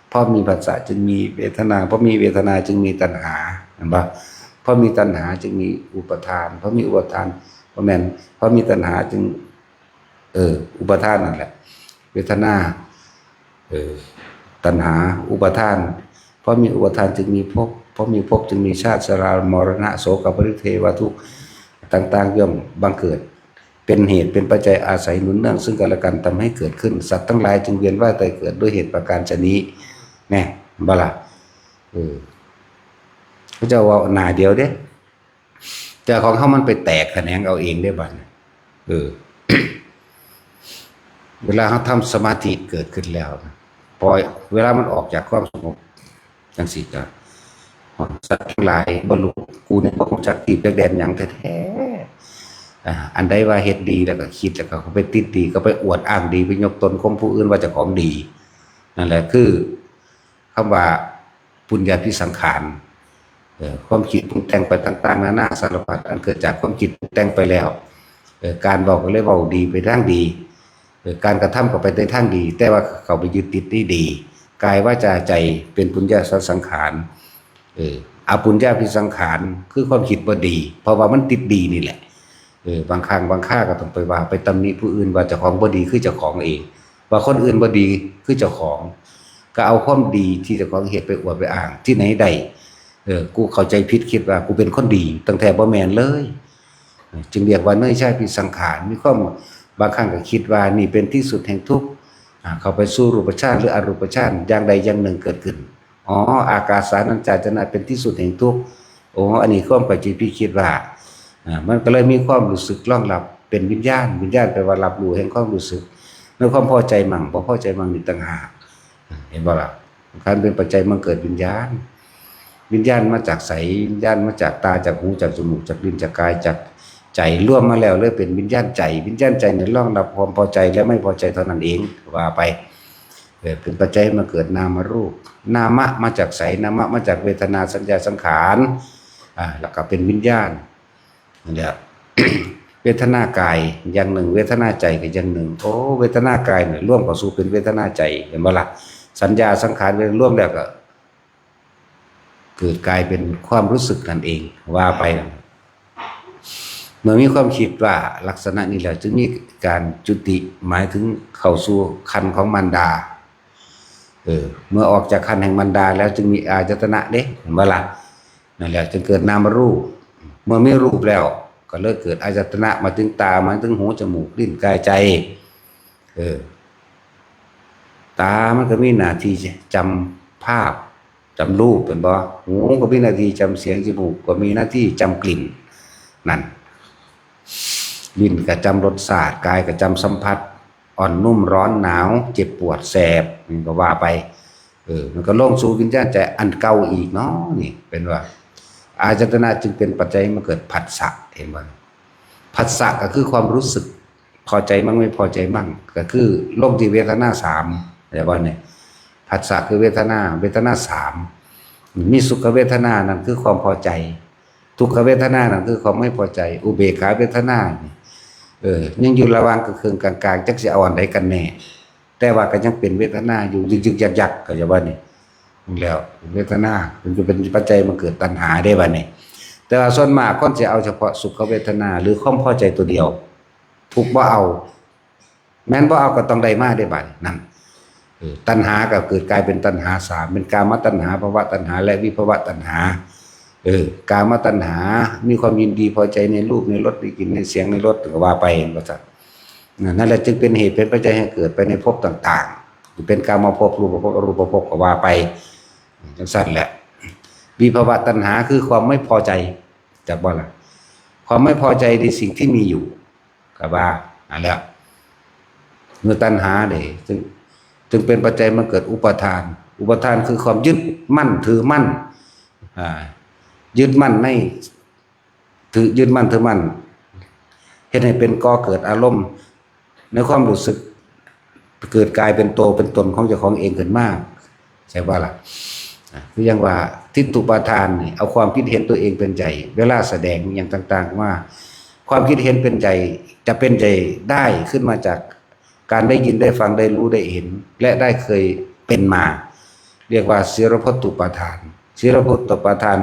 เพราะมีผัสสะจึงมีเวทนา เพราะมีเวทนาจึงมีตัณหา เห็นปะ เพราะมีตัณหาจึงมีอุปาทาน เพราะมีอุปาทาน บ่แม่น เพราะมีตัณหาจึง เออ อุปาทานนั่นแหละ เวทนา เออ ตัณหา อุปาทาน เพราะมีอุปาทานจึงมีภพ เพราะมีภพจึงมีชาติ ชรา มรณะ โศก ปริเทวทุกข์ต่างๆ ย่อมบังเกิด เป็นเหตุเป็นปัจจัยอาศัยหนุนเนื่องซึ่งกันและกันทำให้เกิดขึ้น สัตว์ทั้งหลายจึงเวียนว่ายตายเกิดด้วยเหตุประการฉะนี้ แน่ บ่ล่ะ เออ เขาเจ้าเว้าหน้าเดียวเด้ แต่ของเฮามันไปแตกแขนงเอาเองเด้บัดนี้ เออ เวลาเฮาทำสมาธิเกิดขึ้นแล้วนะ พอเวลามันออกจากความสงบจั่งซี้ก็ สัตว์ทั้งหลายบ่รู้ กูนี่บ่รู้จักที่จักแดนหยังแท้ๆ อ่า อันใดว่าเฮ็ดดีแล้วก็คิดแล้วก็ไปติดดี ก็ไปอวดอ้างดี ไปยกตนข่มผู้อื่นว่าเจ้าของดี นั่นแหละคือคำว่าปุญญาภิสังขาร เอ่อ ความคิดปรุงแต่งไปต่างๆ นานาสารพัด อันเกิดจากความคิดปรุงแต่งไปแล้ว เอ่อ การเว้าก็เลยเว้าดีไปทางดี เอ่อ การกระทำก็ไปในทางดี แต่ว่าเขาไปยึดติดที่ดี กายวาจาใจเป็นปุญญาสังขาร เออ อปุญญาภิสังขาร คือความคิดบ่ดี เพราะว่ามันติดดีนี่แหละ เออ บางครั้งบางคราก็ต้องไปว่า ไปตำหนิผู้อื่นว่าเจ้าของบ่ดีคือเจ้าของเอง ว่าคนอื่นบ่ดีคือเจ้าของ ก็เอาความดีที่เจ้าของเฮ็ดไปอวดไปอ้าง ที่ไหนได้ เออ กูเข้าใจผิดคิดว่ากูเป็นคนดี ตั้งแต่บ่แม่นเลย เออ จึงเรียกว่าเนยชาภิสังขาร มีความ บางครั้งก็คิดว่านี่เป็นที่สุดแห่งทุกข์ อ่า เข้าไปสู่รูปฌานหรืออรูปฌาน อย่างใดอย่างหนึ่งเกิดขึ้น อ๋อ อากาสานัญจายตนะเป็นที่สุดแห่งทุกข์ โอ้ อันนี้ความเข้าใจผิดคิดว่า อ่า มันก็เลยมีความรู้สึกรองรับเป็นวิญญาณ วิญญาณแปลว่ารับรู้แห่งความรู้สึก ในความพอใจมั่ง บ่พอใจมั่งนี่ต่างหาก เห็นบ่ล่ะ คันเป็นปัจจัยมันเกิดวิญญาณ วิญญาณมาจากไส วิญญาณมาจากตา จากหู จากจมูก จากลิ้น จากกาย จากใจ รวมมาแล้วเลยเป็นวิญญาณใจ วิญญาณใจเนี่ยรองรับความพอใจและไม่พอใจเท่านั้นเอง ว่าไป เออ เป็นปัจจัยมาเกิดนามรูป นามะมาจากไส นามะมาจากเวทนา สัญญา สังขาร อ่า แล้วก็เป็นวิญญาณ นั่นแหละ เวทนากายอย่างหนึ่ง เวทนาใจก็อย่างหนึ่ง โอ้ เวทนากายเนี่ยรวมเข้าสู่เป็นเวทนาใจ เห็นบ่ล่ะ สัญญาสังขารรวมแล้วก็ เกิดกลายเป็นความรู้สึกนั่นเอง ว่าไป เมื่อมีความคิดว่าลักษณะนี้แล้ว จึงมีการจุติ หมายถึงเข้าสู่ครรภ์ของมารดา เออ เมื่อออกจากครรภ์แห่งมารดาแล้วจึงมีอายตนะเด้ เห็นบ่ล่ะ นั่นแหละจึงเกิดนามรูป เมื่อมีรูปแล้วก็เลยเกิดอายตนะ มาถึงตา มาถึงหู จมูก ลิ้น กาย ใจ เออ ตามันก็มีหน้าที่จำภาพ จำรูป เป็นบ่ หูก็มีหน้าที่จำเสียง จมูกก็มีหน้าที่จำกลิ่น นั่น ลิ้นก็จำรสชาติ กายก็จำสัมผัส อ่อนนุ่มร้อนหนาว เจ็บปวดแสบ นี่ก็ว่าไป เออ มันก็ลงสู่วิญญาณใจอันเก่าอีกเนาะ นี่เป็นว่า อายตนะจึงเป็นปัจจัยมาเกิดผัสสะ เห็นบ่ ผัสสะก็คือความรู้สึก พอใจมั่งไม่พอใจมั่ง ก็คือลงที่เวทนาสาม แต่ว่าเนี่ย ผัสสะคือเวทนา เวทนาสาม มีสุขเวทนา นั่นคือความพอใจ ทุกขเวทนา นั่นคือความไม่พอใจ อุเบกขาเวทนานี่ เออ ยังอยู่ระหว่างกึ่งๆ กลางๆ จักสิเอาอันใดกันแน่ แต่ว่าก็ยังเป็นเวทนาอยู่ ยึกๆ ยักๆ ก็จะว่านี่ แล้วเวทนามันจะเป็นปัจจัยมาเกิดตัณหาได้บัดนี้ แต่ว่าส่วนมากคนจะเอาเฉพาะสุขเวทนา หรือความพอใจตัวเดียว ทุกข์บ่เอา แม่นบ่เอาก็ต้องได้มาได้บัดนี้ นั่น เออ ตัณหาก็เกิดกลายเป็นตัณหาสาม เป็นกามตัณหา ภวตัณหา และวิภวตัณหา เออ กามตัณหา มีความยินดีพอใจในรูป ในรส ในกลิ่น ในเสียง ในรส ก็ว่าไป ว่าซั่น นั่นแหละจึงเป็นเหตุเป็นปัจจัยให้เกิดไปในภพต่างๆ เป็นกามภพ รูปภพ อรูปภพ ก็ว่าไป จังซั่นแหละ วิภวตัณหาคือความไม่พอใจ จักบ่ล่ะ ความไม่พอใจในสิ่งที่มีอยู่ ก็ว่า นั่นแหละ เมื่อตัณหาเนี่ย จึง จึงเป็นปัจจัยมาเกิดอุปาทาน อุปาทานคือความยึดมั่นถือมั่น อ่า ยึดมั่นใน ถือ ยึดมั่นถือมั่น เฮ็ดให้เป็นก่อเกิดอารมณ์ ในความรู้สึก เกิดกลายเป็นโตเป็นตนของเจ้าของเองขึ้นมา ใช่บ่ล่ะ อ่ะ คืออย่างว่า ทิฏฐุปาทานนี่ เอาความคิดเห็นตัวเองเป็นใหญ่ เวลาแสดงอย่างต่างๆ ว่า ความคิดเห็นเป็นใหญ่ จะเป็นใหญ่ได้ขึ้นมาจากการได้ยินได้ฟังได้รู้ได้เห็น และได้เคยเป็นมา เรียกว่าสีลพัตตุปาทาน สีลพัตตุปาทาน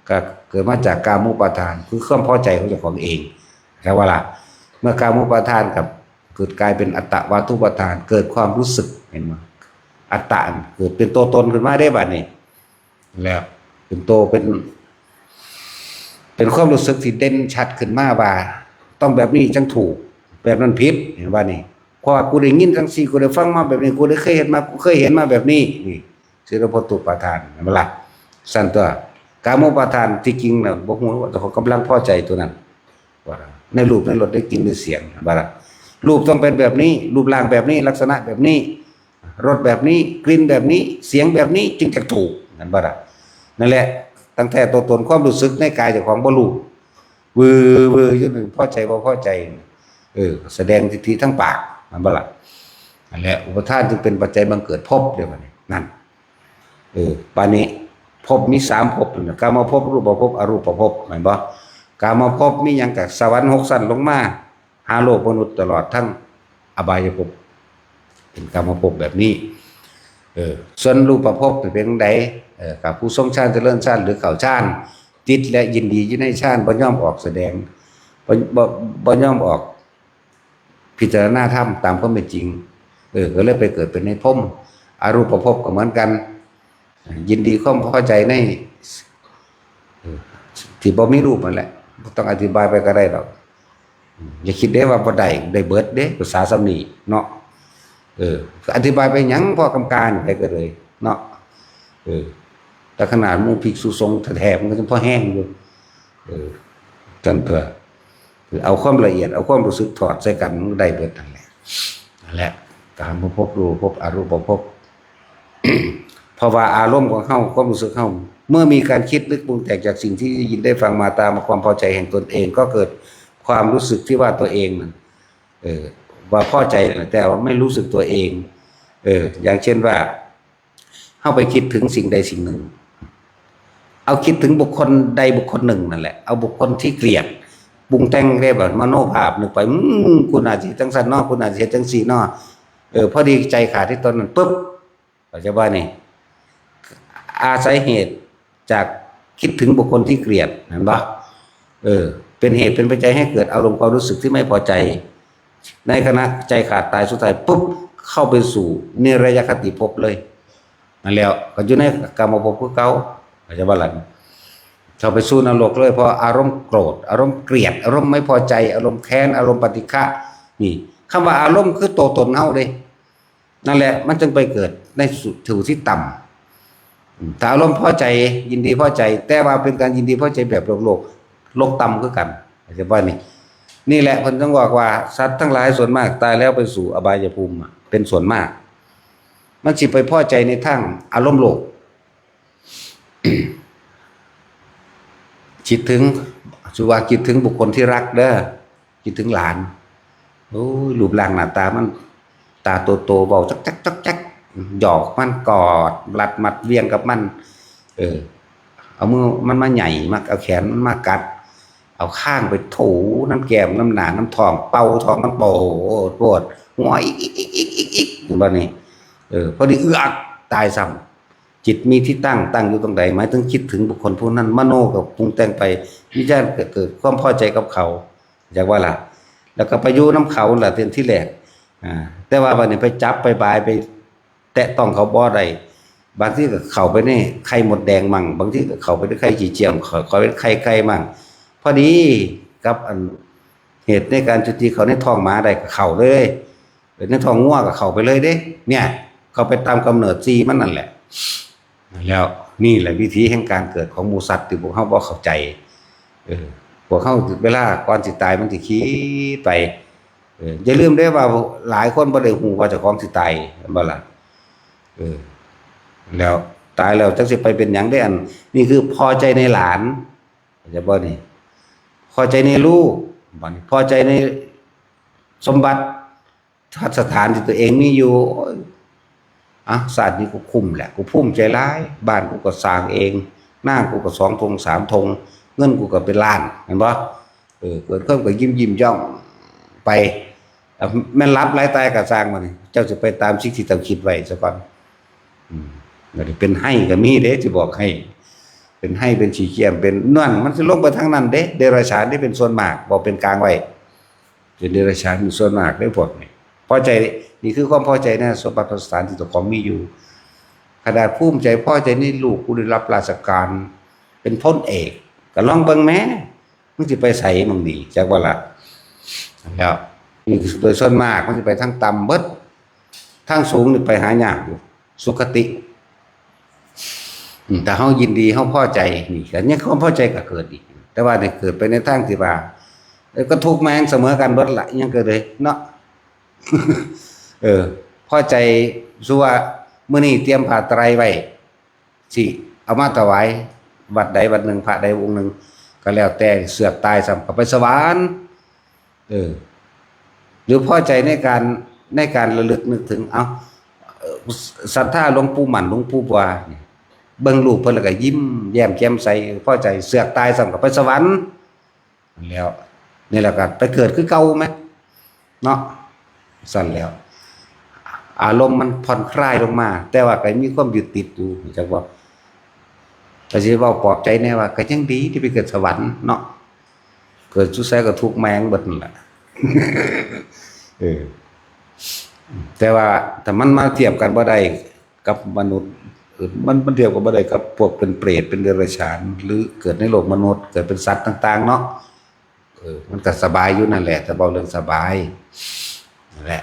ก็เกิดมาจากกามุปาทาน คือความพอใจของเจ้าของเอง ใช่บ่ล่ะ เมื่อกามุปาทานกับเกิดกลายเป็นอัตตวาทุปาทาน เกิดความรู้สึก เห็นบ่ อัตตะเกิดเป็นตัวตนขึ้นมาได้บัดนี้ แล้วเป็นโตเป็น เป็นความรู้สึกที่เด่นชัดขึ้นมาว่า ต้องแบบนี้จังถูก แบบนั้นผิด เห็นบ่นี่ เพราะว่ากูได้ยินจังซี่ กูได้ฟังมาแบบนี้ กูได้เคยเห็นมา กูเคยเห็นมาแบบนี้ นี่ สีลพัตตุปาทาน เห็นบ่ล่ะ ซั่นตัว กามุปาทานที่จริงน่ะ บ่ฮู้ว่าแต่เขากำลังพอใจตัวนั้น ว่าในรูปในรสได้กลิ่นได้เสียง เห็นบ่ล่ะ รูปต้องเป็นแบบนี้ รูปร่างแบบนี้ ลักษณะแบบนี้ รสแบบนี้ กลิ่นแบบนี้ เสียงแบบนี้ จึงจะถูก เห็นบ่ล่ะ นั่นแหละ ตั้งแต่ตัวตนความรู้สึกในกายเจ้าของบ่รู้ วือวืออยู่นั่น พอใจบ่พอใจ เออ แสดงทิฏฐิทางปาก เห็นบ่ล่ะ นั่นแหละ อุปาทานจึงเป็นปัจจัยบังเกิดภพ เด้บัดนี้ นั่น เออ บัดนี้ ภพมีสามภพนะ กามภพ รูปภพ อรูปภพ เห็นบ่ กามภพมีหยัง ก็สวรรค์หกชั้นลงมา หาโลกมนุษย์ ตลอดทั้งอบายภพ เป็นกามภพแบบนี้ เออ ส่วนรูปภพเป็นจั่งใด เออ กับผู้ทรงฌานเจริญฌานหรือเข้าฌาน จิตและยินดีอยู่ในฌาน บ่ยอมออกแสดง บ่ บ่ บ่ยอมออก พิจารณาธรรมตามความเป็นจริง เออ ก็เลยไปเกิดเป็นในพรหม อรูปภพก็เหมือนกัน ยินดีความพอใจใน เออ ที่บ่มีรูปนั่นแหละ บ่ต้องอธิบายไปก็ได้ดอก อืม อย่าคิดเด้ว่าบ่ได้ ได้เบิดเด้ ภาษาส่ำนี้เนาะ เออ ก็อธิบายไปหยัง พอกำกานี่ไปก็เลยเนาะ เออ แต่ขนาดหมู่ภิกษุสงฆ์แท้ๆ มันก็ยังพอแฮงอยู่ เออ จั่งเถาะ คือเอาความละเอียด เอาความรู้สึกถอดใส่กัน มันก็ได้เบิดนั่นแหละ นั่นแหละ กามภพ รูปภพ อรูปภพ เพราะว่าอารมณ์ของเฮา ความรู้สึกเฮา เมื่อมีการคิดนึกปรุงแต่งจากสิ่งที่ได้ยินได้ฟังมาตามความพอใจแห่งตนเอง ก็เกิดความรู้สึกที่ว่าตัวเองนั่น เออ ว่าพอใจนั่นแหละ แต่ว่าไม่รู้สึกตัวเอง เออ อย่างเช่นว่า เฮาไปคิดถึงสิ่งใดสิ่งหนึ่ง เอาคิดถึงบุคคลใดบุคคลหนึ่งนั่นแหละ เอาบุคคลที่เกลียด ปรุงแต่งได้แบบมโนภาพนึกไป อืม กูน่าสิจั่งซั่นเนาะ กูน่าสิเฮ็ดจั่งซี่เนาะ เออ พอดีใจขาดที่ตอนนั้นปุ๊บ เข้าใจบ่นี่ อาศัยเหตุจากคิดถึงบุคคลที่เกลียด เห็นบ่ เออ เป็นเหตุเป็นปัจจัยให้เกิดอารมณ์ความรู้สึกที่ไม่พอใจ ในขณะใจขาดตายสุดท้ายปุ๊บ เข้าไปสู่นิรยคติภพเลย นั่นแหละ ก็อยู่ในกามภพคือเก่า เข้าใจบ่ล่ะ เข้าไปสู่นรกเลย เพราะอารมณ์โกรธ อารมณ์เกลียด อารมณ์ไม่พอใจ อารมณ์แค้น อารมณ์ปฏิฆะ นี่ คำว่าอารมณ์คือตัวตนเฮาเด้ นั่นแหละมันจึงไปเกิดในสู่ที่ต่ำ ถ้าอารมณ์พอใจยินดีพอใจ แต่ว่าเป็นการยินดีพอใจแบบโลกโลกโลกต่ำคือกันเข้าใจบ่นี่ นี่แหละเพิ่นจึงบอกว่าสัตว์ทั้งหลายส่วนมากตายแล้วไปสู่อบายภูมิอะเป็นส่วนมาก มันสิไปพอใจในทางอารมณ์โลก คิดถึงสุว่าคิดถึงบุคคลที่รักเด้อ คิดถึงหลาน โอ้ย รูปร่างหน้าตามัน ตาโตโตเว้าจักจักจักจัก หยอกมันกอดรัดมัดเวียงกับมัน เออ เอามือมันมาไหย่มาเอาแขนมันมากัด เอาคางไปถูน้ำแก้มน้ำหน้าน้ำท้องเป่าท้องมันโปดโปดหัวอิกอิกอิกอิกอิกอิกเห็นบ่นี่ เออ พอดีเอือกตายซ้ำ จิตมีที่ตั้งตั้งอยู่ตรงใดหมายถึงคิดถึงบุคคลผู้นั้นมโนกับปรุงแต่งไปวิญญาณเกิดเกิดความพอใจกับเขา อยากว่าล่ะ แล้วก็ไปอยู่น้ำเขาล่ะเต็มที่แรก อ่า แต่ว่าวันนี้ไปจับไปบายไป แตะต้องเขาบ่ได้ บางทีก็เข้าไปในไข่มดแดงมั่ง บางทีก็เข้าไปในไข่ขี้เจียมเข้าเข้าไปในไข่ไก่มั่ง พอดีกับอันเหตุในการจุติเขาในท้องหมาได้ก็เข้าเลย ในท้องงัวก็เข้าไปเลยเด้ เนี่ย เข้าไปตามกำเนิดซีมันนั่นแหละ แล้วนี่แหละวิธีแห่งการเกิดของหมู่สัตว์ที่พวกเฮาบ่เข้าใจ เออ พวกเฮาเวลาก่อนสิตายมันสิคิดไป เออ อย่าลืมเด้อว่าหลายคนบ่ได้ฮู้ว่าเจ้าของสิตาย แม่นบ่ล่ะ เออ แล้วตายแล้วจักสิไปเป็นหยังเด้อัน นี่คือพอใจในหลาน เข้าใจบ่นี่ พอใจในลูก บัดนี้พอใจในสมบัติ พัสถานที่ตัวเองมีอยู่ โอ้ย อ่ะ ชาตินี้กูคุ้มแหละ กูภูมิใจหลาย บ้านกูก็สร้างเอง นากูก็สองทงสามทง เงินกูก็เป็นล้าน เห็นบ่ เออ เกิดความก็ยิ้มยิ้มย่องไป อ่ะ แม่นหลับหลายตายก็สร้างมานี่ เจ้าสิไปตามสิ่งที่เจ้าคิดไว้ซะก่อน อืม บ่ได้เป็นไฮ่ก็มีเด้ สิบอกให้ เป็นไฮ่เป็นขี้เกียจเป็นนั่น มันสิลงไปทางนั้นเด้ เดรัจฉานที่เป็นส่วนมาก บอกเป็นกลางไว้ เป็นเดรัจฉานอยู่ส่วนมากเด้พวกนี้ พอใจ นี่คือความพอใจในสมบัติพัสถานที่เจ้าของมีอยู่ ขนาดภูมิใจพอใจในลูกกูได้รับราชการ เป็นพลเอก ก็ลองเบิ่งแหม มึงสิไปไสมึงนี่ จักว่าล่ะ แล้ว นี่คือโดยส่วนมาก มันสิไปทางต่ำเบิด ทางสูงนี่ไปหายากอยู่ สุคติ อืม แต่เฮายินดี เฮาพอใจ นี่ ก็ยังความพอใจก็เกิดอีก แต่ว่านี่เกิดไปในทางที่ว่า เอ้ย ก็ทุกข์แม่งเสมอกันเบิดละ ยังเกิดเลยเนาะ เออ พอใจ สุว่ามื้อนี้เตรียมผ้าไตรไว้ สิเอามาถวายวัดใดวัดหนึ่ง พระใดองค์หนึ่ง ก็แล้วแต่ เสือกตายซ้ำก็ไปสวรรค์ เออ หรือพอใจในการ ในการระลึกนึกถึง เอ้า เอ่อ ศรัทธาหลวงปู่หมั่น หลวงปู่บัวนี่ เบิ่งรูปเพิ่นแล้วก็ยิ้มแย้มแจ่มใส พอใจ เสือกตายซ้ำก็ไปสวรรค์ แล้ว นี่แหละก็ไปเกิดคือเก่าไหม เนาะ สั่นแล้ว อารมณ์มันผ่อนคลายลงมา แต่ว่าก็มีความยึดติดอยู่ จักว่า ก็สิเว้าปลอบใจแน่ว่า ก็ยังดีที่ไปเกิดสวรรค์เนาะ เกิดสุดท้ายก็ทุกข์แม่งเบิดนั่นแหละ เออ แต่ว่าถ้ามันมาเทียบกันบ่ได้กับมนุษย์ เออ มัน มันเทียบกันบ่ได้กับพวกเป็นเปรต เป็นเดรัจฉาน หรือเกิดในโลกมนุษย์ เกิดเป็นสัตว์ต่างๆ เนาะ เออ มันก็สบายอยู่นั่นแหละ แต่เว้าเรื่องสบาย นั่นแหละ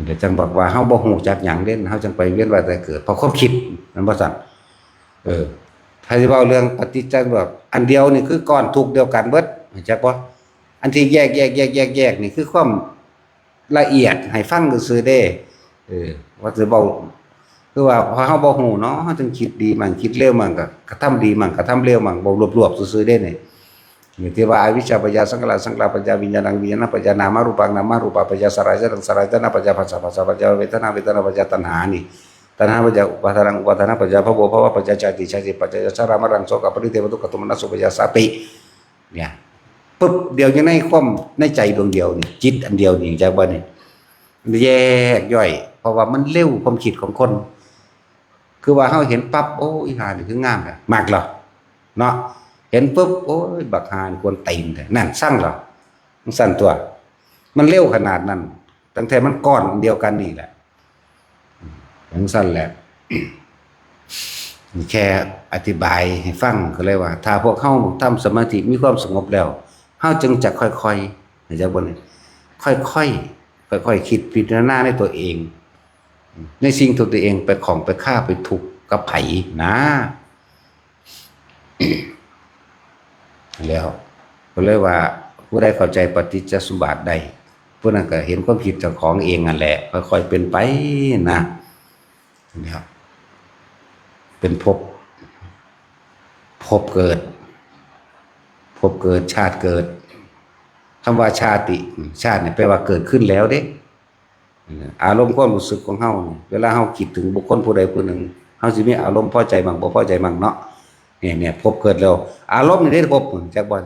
เดี๋ยวจังบอกว่าเฮาบ่ฮู้จักหยังเด้ เฮาจังไปเวียนว่ายตายเกิด เพราะความคิด มันบ่ซั่น เออ ถ้าสิเว้าเรื่องปฏิจจ์แบบอันเดียวนี่คือก้อนทุกข์เดียวกันเบิด รู้จักบ่ อันที่แยก แยก แยก แยก แยกนี่คือความละเอียดให้ฟังซื่อๆเด้ เออ ว่าสิเว้า คือว่าพอเฮาบ่ฮู้เนาะ เฮาจึงคิดดีมั่ง คิดเลวมั่ง ก็กระทำดีมั่ง กระทำเลวมั่ง เว้ารวบๆซื่อๆเด้นี่ นี่ที่ว่าอวิชชาปัจจยาสังขารา สังขาราปัจจยาวิญญาณัง วิญญาณปัจจยานามรูปัง นามรูปปัจจยาสัลลายตนัง สัลลายตนะปัจจยาผัสสะ ผัสสะปัจจยาเวทนา เวทนาปัจจยาตัณหานี่ ตัณหาปัจจยาอุปาทานัง อุปาทานปัจจยาภว ภวปัจจยาชาติ ชาติปัจจยาชรามรณะโสกะปริเทวะทุกขโทมนัสอุปาทานสติ เนี่ย ปึ๊บ เดียวอยู่ในความ ในใจดวงเดียวนี่ จิตอันเดียวนี่ จักบ่นี่ มันแยกย่อย เพราะว่ามันเร็วความคิดของคน คือว่าเฮาเห็นปั๊บ โอ้ อีห่านี่คืองามแท้ มักเหรอ เนาะ เห็นปุ๊บ โอ้ย บักห่านี่กวนตีนแท้ นั่น ซังเหรอ มันซังตัว มันเร็วขนาดนั้น ตั้งแต่มันก้อนเดียวกันนี่แหละ จังซั่นแหละ แค่อธิบายให้ฟังก็เลยว่า ถ้าพวกเฮาทำสมาธิมีความสงบแล้ว เฮาจึงจะค่อยๆ เข้าใจบ่นี่ ค่อยๆ ค่อยๆ คิดพิจารณาในตัวเอง ในสิ่งที่ตัวเองไปของไปฆ่าไปทุกข์กับไผนะ แล้วก็เลยว่า ผู้ใดเข้าใจปฏิจจสมบัติได้ ผู้นั้นก็เห็นความคิดเจ้าของเองนั่นแหละ ค่อยๆเป็นไปนะ นะครับ เป็นภพ ภพเกิด ภพเกิด ชาติเกิด คำว่าชาติ ชาติเนี่ยแปลว่าเกิดขึ้นแล้วเด้ อารมณ์ความรู้สึกของเฮานี่ เวลาเฮาคิดถึงบุคคลผู้ใดผู้หนึ่ง เฮาสิมีอารมณ์พอใจมั่งบ่พอใจมั่งเนาะ เนี่ย เนี่ย ภพเกิดแล้ว อารมณ์นี่ได้ภพ จักบ่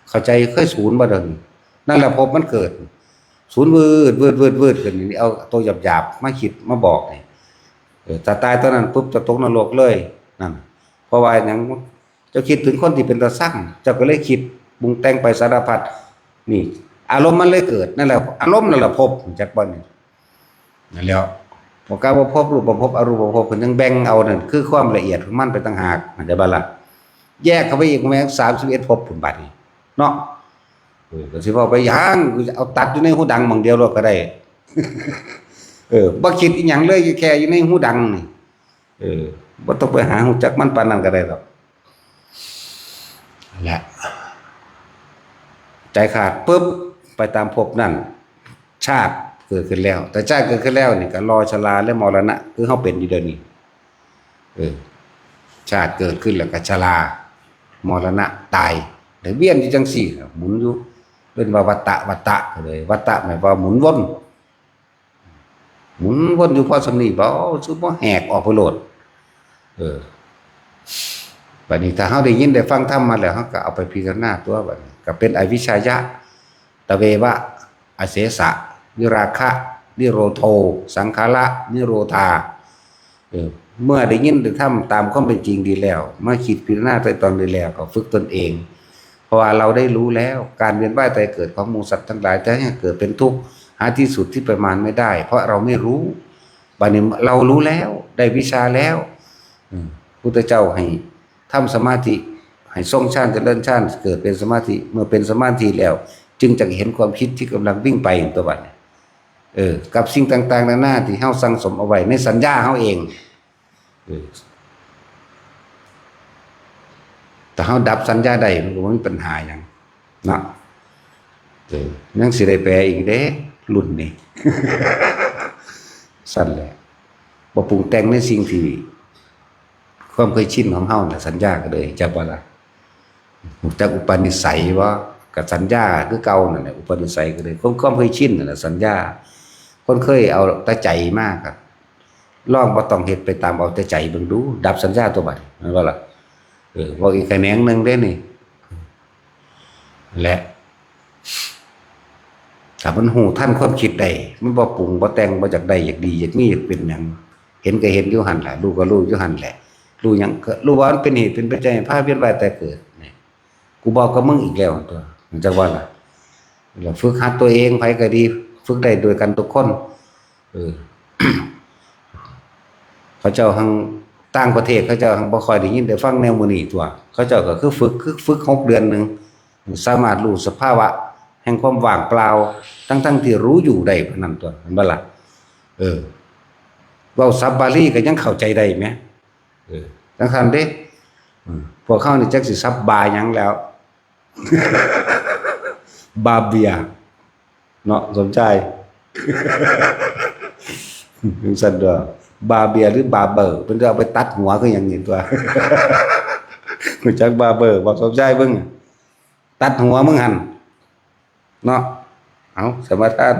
เข้าใจ เคยศูนย์บ่เดี๋ยวนี้ นั่นแหละภพมันเกิด ศูนย์วืด วืด วืด วืดขึ้นนี่ เอาตัวหยาบๆมาคิดมาบอกนี่ เออ ถ้าตายตอนนั้นปุ๊บจะตกนรกเลย นั่น เพราะว่าหยัง เจ้าคิดถึงคนที่เป็นตาซัง เจ้าก็เลยคิดปรุงแต่งไปสารพัด นี่ อารมณ์มันเลยเกิด นั่นแหละ อารมณ์นั่นแหละภพ จักบ่ นี่ นั่นแหล้ว พอกล่าวว่าภพ รูปภพ อรูปภพ เพิ่นยังแบ่งเอานั่น คือความละเอียดของมันไปต่างหาก เข้าใจบ่ล่ะ แยกเข้าไปอีกแม่ง สามสิบเอ็ดภพพุ้นบัดนี้ เนาะ เออ ก็สิเว้าไปหยัง เอาตัดอยู่ในหูดังหม่องเดียวโลดก็ได้ เออ บ่คิดอีหยังเลย แค่อยู่ในหูดังนี่ เออ บ่ต้องไปหาฮู้จักมันปานนั้นก็ได้ดอก และ ใจขาดปุ๊บ ไปตามภพนั่น ชาติเกิดขึ้นแล้ว แต่ชาติเกิดขึ้นแล้วนี่ก็รอชราและมรณะ คือเฮาเป็นอยู่เดี๋ยวนี้ เออ ชาติเกิดขึ้นแล้วก็ชรา มรณะ ตาย แล้วเวียนอยู่จังซี่ล่ะ หมุนอยู่ เอิ้นว่าวัฏฏะ วัฏฏะเลย วัฏฏะหมายความว่าหมุนวน หมุนวนอยู่พอส่ำนี้ บ่ คือบ่แหกออกไปโลด เออ บัดนี้ถ้าเฮาได้ยินได้ฟังธรรมมาแล้ว เฮาก็เอาไปพิจารณาตัวบัดนี้ ก็เป็นอวิชชายะ ตะเววะ อเสสะ วิราคะ นิโรโธ สังขาระ นิโรธา เออ เมื่อได้ยินได้ทำตามความเป็นจริงดีแล้ว มาคิดพิจารณาไตร่ตรองดีแล้ว ก็ฝึกตนเอง เพราะว่าเราได้รู้แล้ว การเวียนว่ายตายเกิดของหมู่สัตว์ทั้งหลาย จะให้เกิดเป็นทุกข์ หาที่สุดที่ประมาณไม่ได้ เพราะเราไม่รู้ บัดนี้เรารู้แล้ว ได้วิชาแล้ว อืม พุทธเจ้าให้ทำสมาธิ ให้ทรงฌานเจริญฌาน เกิดเป็นสมาธิ เมื่อเป็นสมาธิแล้ว จึงจะเห็นความคิดที่กำลังวิ่งไปอย่างตัวบัดนี้ เออ กับสิ่งต่างๆนานาที่เฮาสั่งสมเอาไว้ในสัญญาเฮาเอง เออ ถ้าเฮาดับสัญญาได้ มันก็บ่มีปัญหาหยังเนาะ เออ ยังสิได้แปลอีกเด้ รุ่นนี้ ซั่นแหละ บ่ปรุงแต่งในสิ่งที่ ความเคยชินของเฮาน่ะ สัญญาก็เลย จักบ่ล่ะ รู้จักอุปนิสัยบ่ ก็สัญญาคือเก่านั่นแหละ อุปนิสัยก็เลย ความ ความเคยชินนั่นแหละ สัญญา คนเคยเอาแต่ใจมา ก็ลองบ่ต้องเฮ็ดไปตามเอาแต่ใจเบิ่งดู ดับสัญญาตัวบัดนี้ แม่นบ่ล่ะ เออ เว้าอีกแขนงหนึ่งเด้นี่ และ ถ้ามันรู้ทันความคิดได้ มันบ่ปรุง บ่แต่ง บ่อยากได้ อยากดี อยากมี อยากเป็นหยัง เห็นก็เห็นอยู่หั่นล่ะ รู้ก็รู้อยู่หั่นแหละ รู้หยังก็รู้ว่ามันเป็นเหตุเป็นปัจจัยให้พาเวียนว่ายตายเกิดนี่ กูบอกกับมึงอีกแล้วตัว มันจักว่าล่ะ แล้วฝึกหัดตัวเอง ไผก็ดี ฝึกได้ด้วยกันทุกคน เออ เขาเจ้าหั้ง ต่างประเทศเขาเจ้าหั้งบ่ค่อยได้ยินได้ฟังแนวมื้อนี้ตัว เขาเจ้าก็คือฝึก คือฝึกหกเดือนหนึ่ง สามารถรู้สภาวะแห่งความว่างเปล่า ทั้งๆที่รู้อยู่ได้ปานนั้นตัว แม่นบ่ล่ะ เออ เว้าศัพท์บาลีก็ยังเข้าใจได้แหม เออ จังซั่นเด้ อืม พวกเฮานี่จักสิศัพท์บาหยังแล้ว บาเบีย เนาะ สมชาย จังซั่นตัว บาเบียหรือบาเบอร์ เพิ่นก็เอาไปตัดหัวคือหยังนี่ตัว รู้จักบาเบอร์ บอกสมชายเบิ่ง ตัดหัวมึงหั่น เนาะ เอา สมาทาน